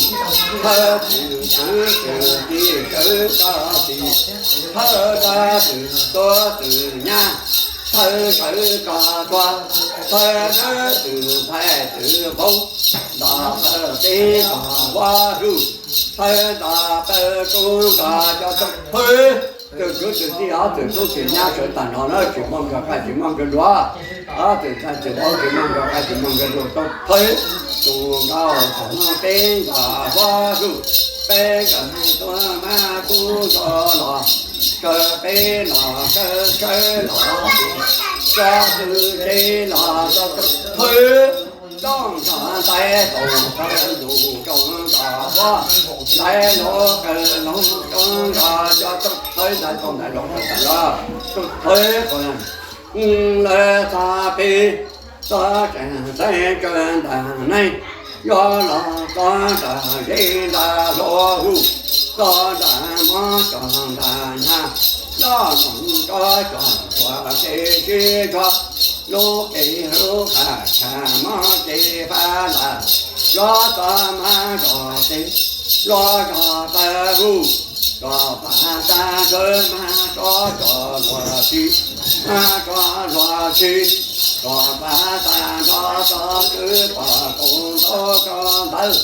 thawb twm twv twm tis sawv tso tis, thawb dab twm tuab twm nyab, thawb sawv tso tshua, thawb dab twm ntxhais twm vauv, ntas taw peb ntas huab hu, thawb ntas taw tub ntas cua, taw thawb, twm kwv twm tij ob twm tub twm nyab sawv tag nrho na, tsis muaj nkawd qaij tsis muaj nkawd nruas, ob twm ntxhais twm vauv tsis muaj nkawd qaij tsis muaj nkawd nruas, taw thawb, tus nkaus thaum no peb ntas huab hu, peb ntas tuaj mab tub nkaus los, sawv peb los sawv sawv los, tso tw tsev los tso taw thawb, rooj nrog ntais tau taw ntus rooj nrog huab, ntais los kaw los rooj nrog cua, taw thawb ntais tau ntais los kaw tas los, taw thawb, lawv txog peb txog tseem xeeb kaw ntas neeb, yuav los txog nram zeb nram hlo hu, txog nram mov txog nram nyab, noj noog tso cov txhua kev sib ntsuas, lub kev hlub qhab tshaj mov kev fab lam, yuav txog mab zog tes, luag zog taw hu, tso pas tag nrho mab tso tso luag tsi, mab tso luag tsi, tso pas tag nrho tso twb pom kaus ntaub kaus ntawv,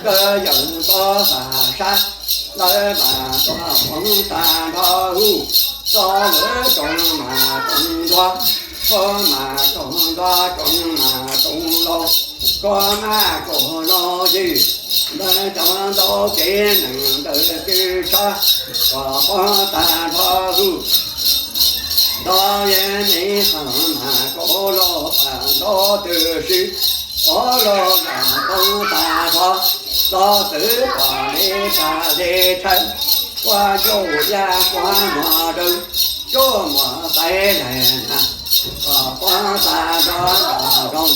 kawg yawm txo tas sab, lawv mas tso hmoov tag nrho hu, tso lawv tsoom mas tsoom ntua, koj mas tsoom ntua tsoom mas tsoom laus, koj mas kaum laus yig, ntawd cov ntau ces neeg ntawd twb tshab, kom poob tag nrho hu, nto yeej me qhov mas kaum laus pas nto twb sib, pov laus mas poob tag nrho, txo twb pom li tag li tshawb, kua ncauj yaj kua mog dawb, ncauj mog xaiv daim nas, kom poob tag nrho nrog zoo,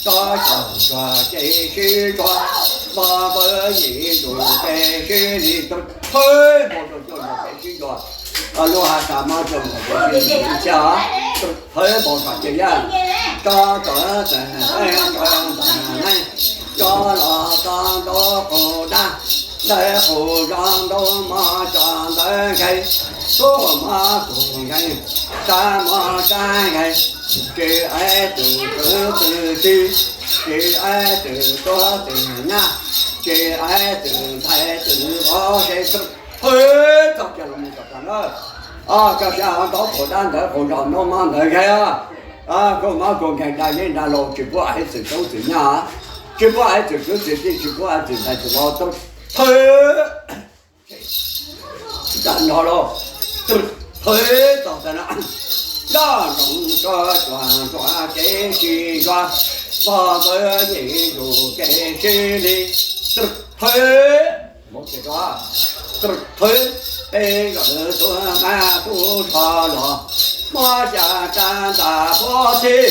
tso caum tsuag ces sib ntsuag, npog npawg yim ntsuag ces sib li, thawb npog tso caum tsuag ces sib ntsuag, lub hav tshav mob caum tsuag ces sib li xya, thawb npog tso ces yaj, tso tso txeeg txeeg tso ntag neeb, cov los tso ntaub qaug dab, ntawd qaug zog ntaub mog cov ntawd nkeeg, tub mog qaug nkeeg, sab mog sab nkeeg, tsis aiv twm kwv twm tij, tsis aiv twm tuab twm nyab, tsis aiv twm ntxhais twm vauv, seb thawb txog kiag los mus kom tag na. Koj sab ntaub qaug dab ntawd qaug zog ntaub mog ntawd nkeeg, kua mog kua nkeeg da zeb da laus tsis pub aiv twm tub twm nyab, tsis pub aiv twm kwv twm tij, tsis pub aiv twm ntxhais twm vauv, thawb tag nrho lauj, thawb txog tag na. Noj noog tso cuag ntsuag kev sib ntsuag, npog npawg yim ntsuag kev sib li, thawb, thawb, peb nkawm tuaj mab tub zog los, muab xya rab ntas huab txhij,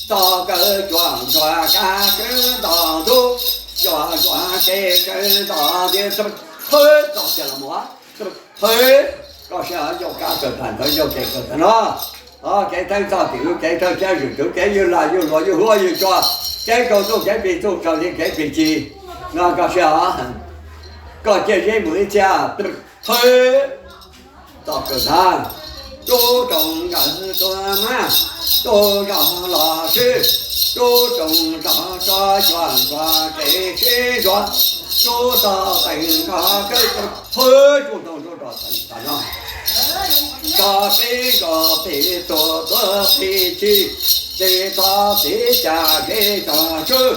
txog kawg cuag ntsuag kab kawg nto ntub, cuag ntsuag kev kawg nto nti, thawb txog kiag los mus, thawb, koj sab yog kab kawg tag ntawd yog kev kawg tag no. Kev theeb txog tim lub kev thawj tsab zwm tus kev ywg lag ywg luas ywg huab ywg tsua, kev tsaus ntuj kev plig txuj raws li kev plig ci. No koj sab, koj ciaj zeb mus ib txhia, thawb, txog kawg tag. Tub roog nkawm tuaj mab, tub zog los swb, tub roog zog tso cuag ntsuag kev sib ntsuag, tub txog teem nkag kawg, thawb tsuj ntoo tsuj rog teem tag no. Tso peb nkag pem tuag tuag pem ci, pem txog pem cas zeb tso swb,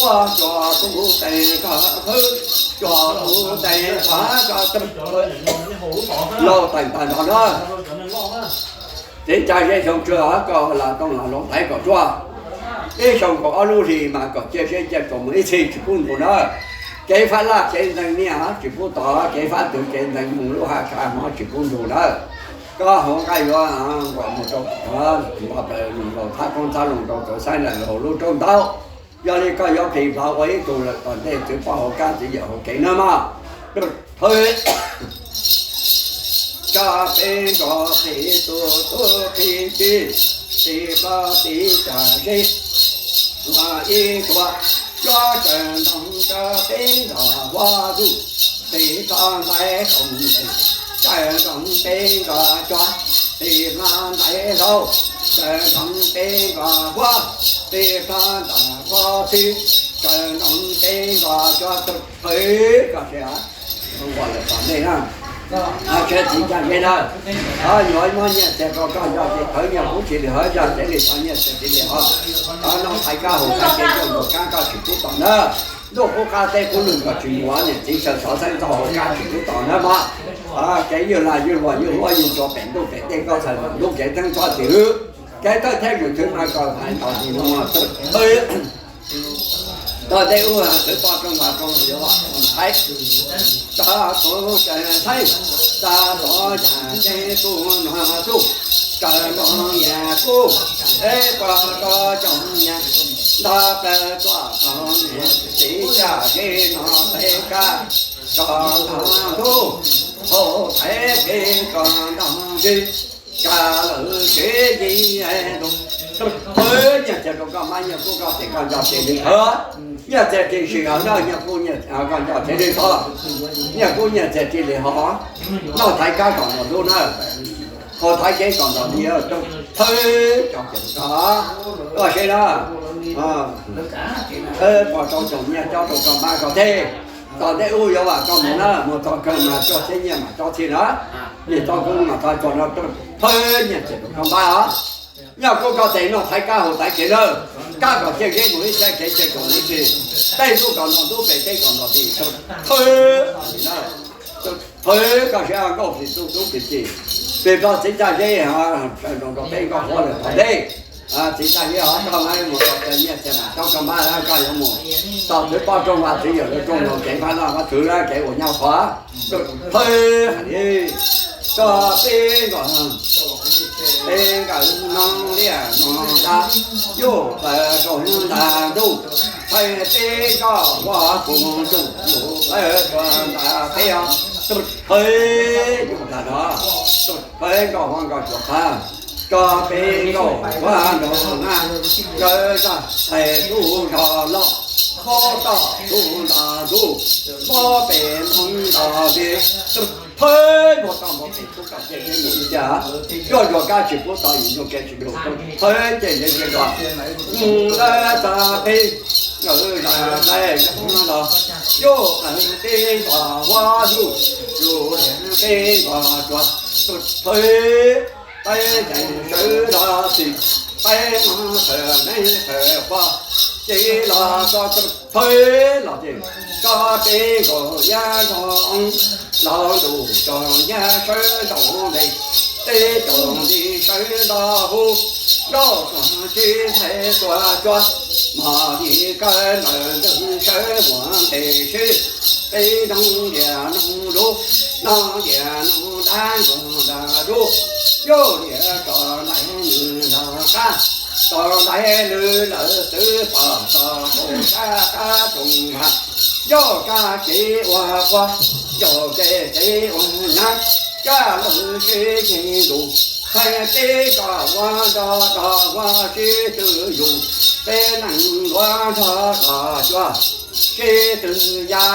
ua cuag tub teem nkag kawg, cuag tub teem nkag tso, lauj teem tag nrho na. Pem cas zeb xyoo tsw koj lam tooj los lauj tais kom tsuaj. Ib xyoo kaum ob lub hlis mas kom ciaj zeb ciaj tsaus mus ib txhis tsis pub ntug na. Kev fab laj kev ntxeev niaj tsis pub tod, kev fab twg kev ntxeev mus lub hav tshav hmo tsis pub ntug na. Koj hauv nqaij yuav nquam mus rau, nquam plaws mus rau thab koob thab loo rau txawv xaib lawm hauv lub roob ntaub. Yog li koj yuav plis plhov ua ib tug lawm tom ntej txwv poj hauv kab txwv yawm hauv kev na mog. Thawj, tsa peb nrog qhib tug tub qhib tij, tiv plab tiv cag zeb, ua ib tuam cuab tsaws ntoo, tsa peb nrog huab zuj, tiv plab ntais koom ntes, tsaws ntoo peb nrog cuab, tiv plab ntais hlau, tsaws ntoo peb nrog huab, tiv plab ntais huab txhib, tsaws ntoo peb nrog cuab. Thawj, koj sia, ua lawm tom ntej na, tsa txiv caj zeb na, yuav muab nyiaj txiag rau koj nco ces thawj, nyiaj kub tsis li hov, nyiaj txiag li hov, nyiaj txiag tsis li hov, noj thaiv kab haus thaiv kev, ntuj qub kab koj tsis pub tom na, ntuj qub qab teb qub lug koj tsis muaj, niam txiv sawv xov xeeb txoj hauv kab tsis pub tom na mog. Kev ywj lag ywj luam ywj huab ywj cua pem ntuj pem teb koj txhawm mas lub kev theeb txhob txwm, kev thawj thej lwm thwv mas kom hais ntaus tis no. Thawj, tog ntej ub, thawj poj roob vaj roob yuav vaj roob haiv, tsa txov tsa thaij, tsa txov yam ceeb tub no tub, tsa nrog yam kub, eb, pog rog cov nyab, nta plaws tuaj txog niam txiv caj zeb no, thaiv kab rog ntog ntub, haus thaiv kev rog ntog ntws, tsa lawm sib yig ntuj. Thawj, nyiaj txiag rau koj mab, nyiaj kub koj tes koj nco ces li thawj, nyiaj txiag tsis li hov na, nyiaj kub koj nco ces li thawj, nyiaj kub nyiaj txiag tsis li hov, noj thaiv kab kom ntaus ntub na, haus thaiv kev kom ntaus ntws. Thawj, cov kev koj, koj seb na, pog rau cov nyiaj cob rau koj mab koj teg, tog ntej ub yuav vam koj mus na, mus txog kawg mas cuaj txhiab nyiaj mas cob txhij na, niaj txog kub mas txog cuaj no. Thawj, nyiaj txiag rau koj mab os, nyiaj kub koj tes noj thaiv kab haus thaiv kev na, kab kom ciaj zeb mus ib sab kev, cia kom mus ib txhis, tej ntuj kom ntaus ntub, pem teb kom ntaus tis. Thawj, thawj, koj seb nkauj plis tub tub plis txi, pem rau txiv caj zeb, sawv nroo rau peb nkauj huab lawm tom ntej. Txiv caj zeb hov, koj mab mus tau nyiaj txiag mas cob koj mab, koj yuav mus tau thawj poj roob vaj txwv yawm lawv rooj lawv kev, phab laj phab txwv lawv kev uas nyob qhov. Thawj, hais li, koj peb nkauj, peb nkawm no liaj no ntab, yuj plaws rau nta ntuj, thawj peb nkauj huab puv ntuj, yuj plaws rau nta peb os. Thawj, yuj tag no, thawj nkauj huab nkauj tsuas qab, koj peb nkauj huab nraug na, kawg zaj thais tub nrog loj, mob toj tub nrog ntug, mob pem mob nrog ntse. Thawj, npog toj npog pem tub koj ciaj zeb mus ib tiag, cuaj ncuag kab tsis pub tau, yim ncuag kev tsis lug. Thawj, ciaj zeb cia zog, mus lawm txog peb nkawm zaj thais tub los, yuj qees peb nkauj huab zuj, yuj peb nkauj tsuas. Thawj, peb yeej sawv rov txim, peb mob thawm neeb thawm quas, ces los tso thawj los ces, koj peb nkauj yaj nrog, los ntuj tso yaj sawv nraum nte, peb tso nti sawv nto hub, nkauj tsuas sib thais tuaj cuag, mos li kawg lawm ntawm sawv muag ntes sib, peb noog lias noog lub, noog lias noog dab noog dab dub, yuj lias tso ntais nws los qab, tso ntais lwm lawm twb pom tso kaum sab qab tsoos npag, yuj kab kev ua quag, yuj kev kev ua nyab, kab lawm sib yeej ntus, thaiv peb nkauj huab nrog nkauj huab sib tw yug, peb neeg luav nrog nkauj cuas sib tw ya,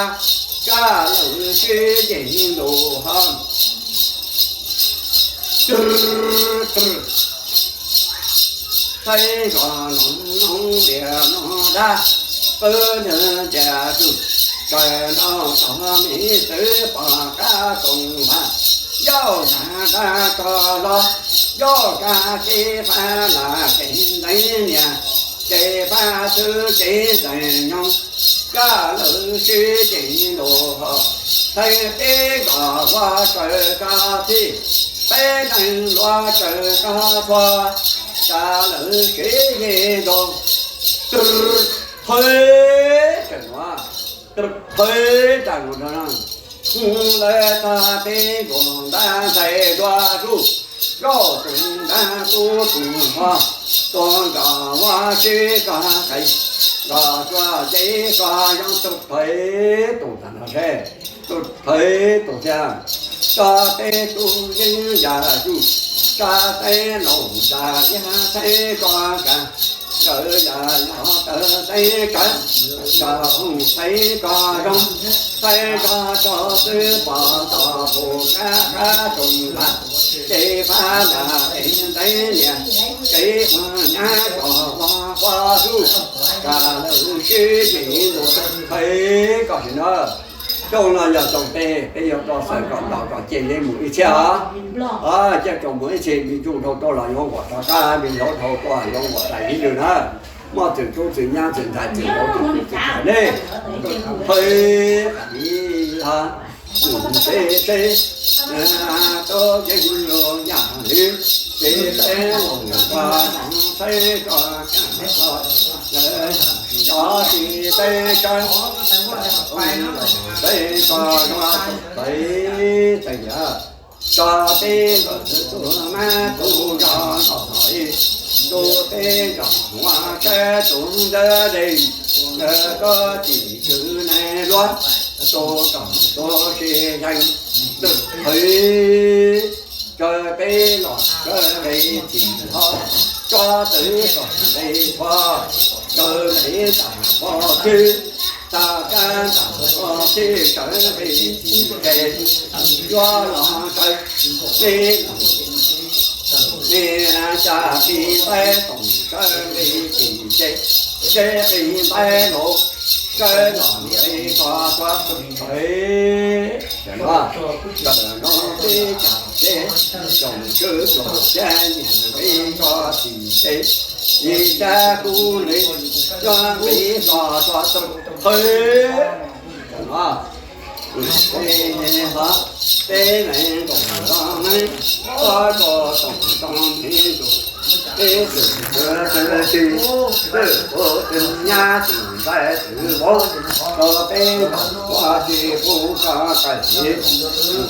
kab lawm sib yeej ntus hov. Thawj nkauj noog noog lias noog dab, pw nws ntiag tug, kawg nrog tog me txwv pom qab tsoos npag, yuj nag dab tog los, yuj kab kev fab lam kev ntev nias, kev fab txwv kev ntxeev nyoog, kab lawm sib yeej ntus hov. Thaiv peb nkauj huab tsaws kab txhij, peb neeg luav tsaws kab txhua, kab lawm sib yeej ntus. Thawj, tsa nuav, thawj tsa nuav nrog na, lawv tag peb nkaus ntab ntxhais dua zuj, zoj tug ntab tub tug huab, tua nkauj huab sib kag qais, nkauj cuas cev kag yoov tug thawj tus tag nrho seb. Thawj tus thiab, tso peb tug yeeb yam zuj, tso peb laus yam yaj, txheeb tso nkawd yam yog tawv, txheeb tso tawv, txheeb tso zoo, txheeb tso tso xwb pom tau tus kab kab tsoos ntag, ces phab nram es ntxeev niam, ces ua nyab tso ua ua zuj, kam lawm sib yim tus thawj kom sim no. Rooj no yog rooj peb, peb yuav tso xaws kom nto kom ceg li mus ib txhia os. Coj tsoom mus ib txhia, me ntsuj dhau tuaj los yuav nquam rov qab, me ntsuj dhau tuaj yuav nquam rau ib lwm na. Muaj txwm tub txwm nyab txwm ntxhais txwm vauv txwm tub txwm ntxhais ne, thawj qab li ha, tub yeej los yam li, ces peb los ua txheeb tso kam tso, cov tsis peb sawv, peb tso yuav txheeb txheeb yam, tso peb los tus mab tus zog los ib, tus peb zog ua tsheb tus ntawd li, koj tsis kwv neeg luag, tus kom tus tsis yeej, tus thawj, tso peb los sawv nqe txhim hlo, tso txwv kom nqe thua, sawv nqe tas pov tsib, tas kab tas pov tsib sawv nqe txhim ke, yuav los sawv nqe los, nqe xya pib nqe toom sawv nqe txhim ke, seb pib nqe los sawv los nqe thua tuaj tus thawj. Tam no peb cov tsev tsoom tswv tsoom teb nyiam nqe tso txhim ke, nyiam sab kub nqe, yuav nqe tso tso txog thawj. Tam no peb ho, peb neeg nkaus tso neeb, ob tso toom tso me ntsuj, peb txwm txwv txwv tsis, txwm tub txwm nyab txwm ntxhais txwm vauv, tso peb nkaus ua tsis pub tso tawm ib, txwm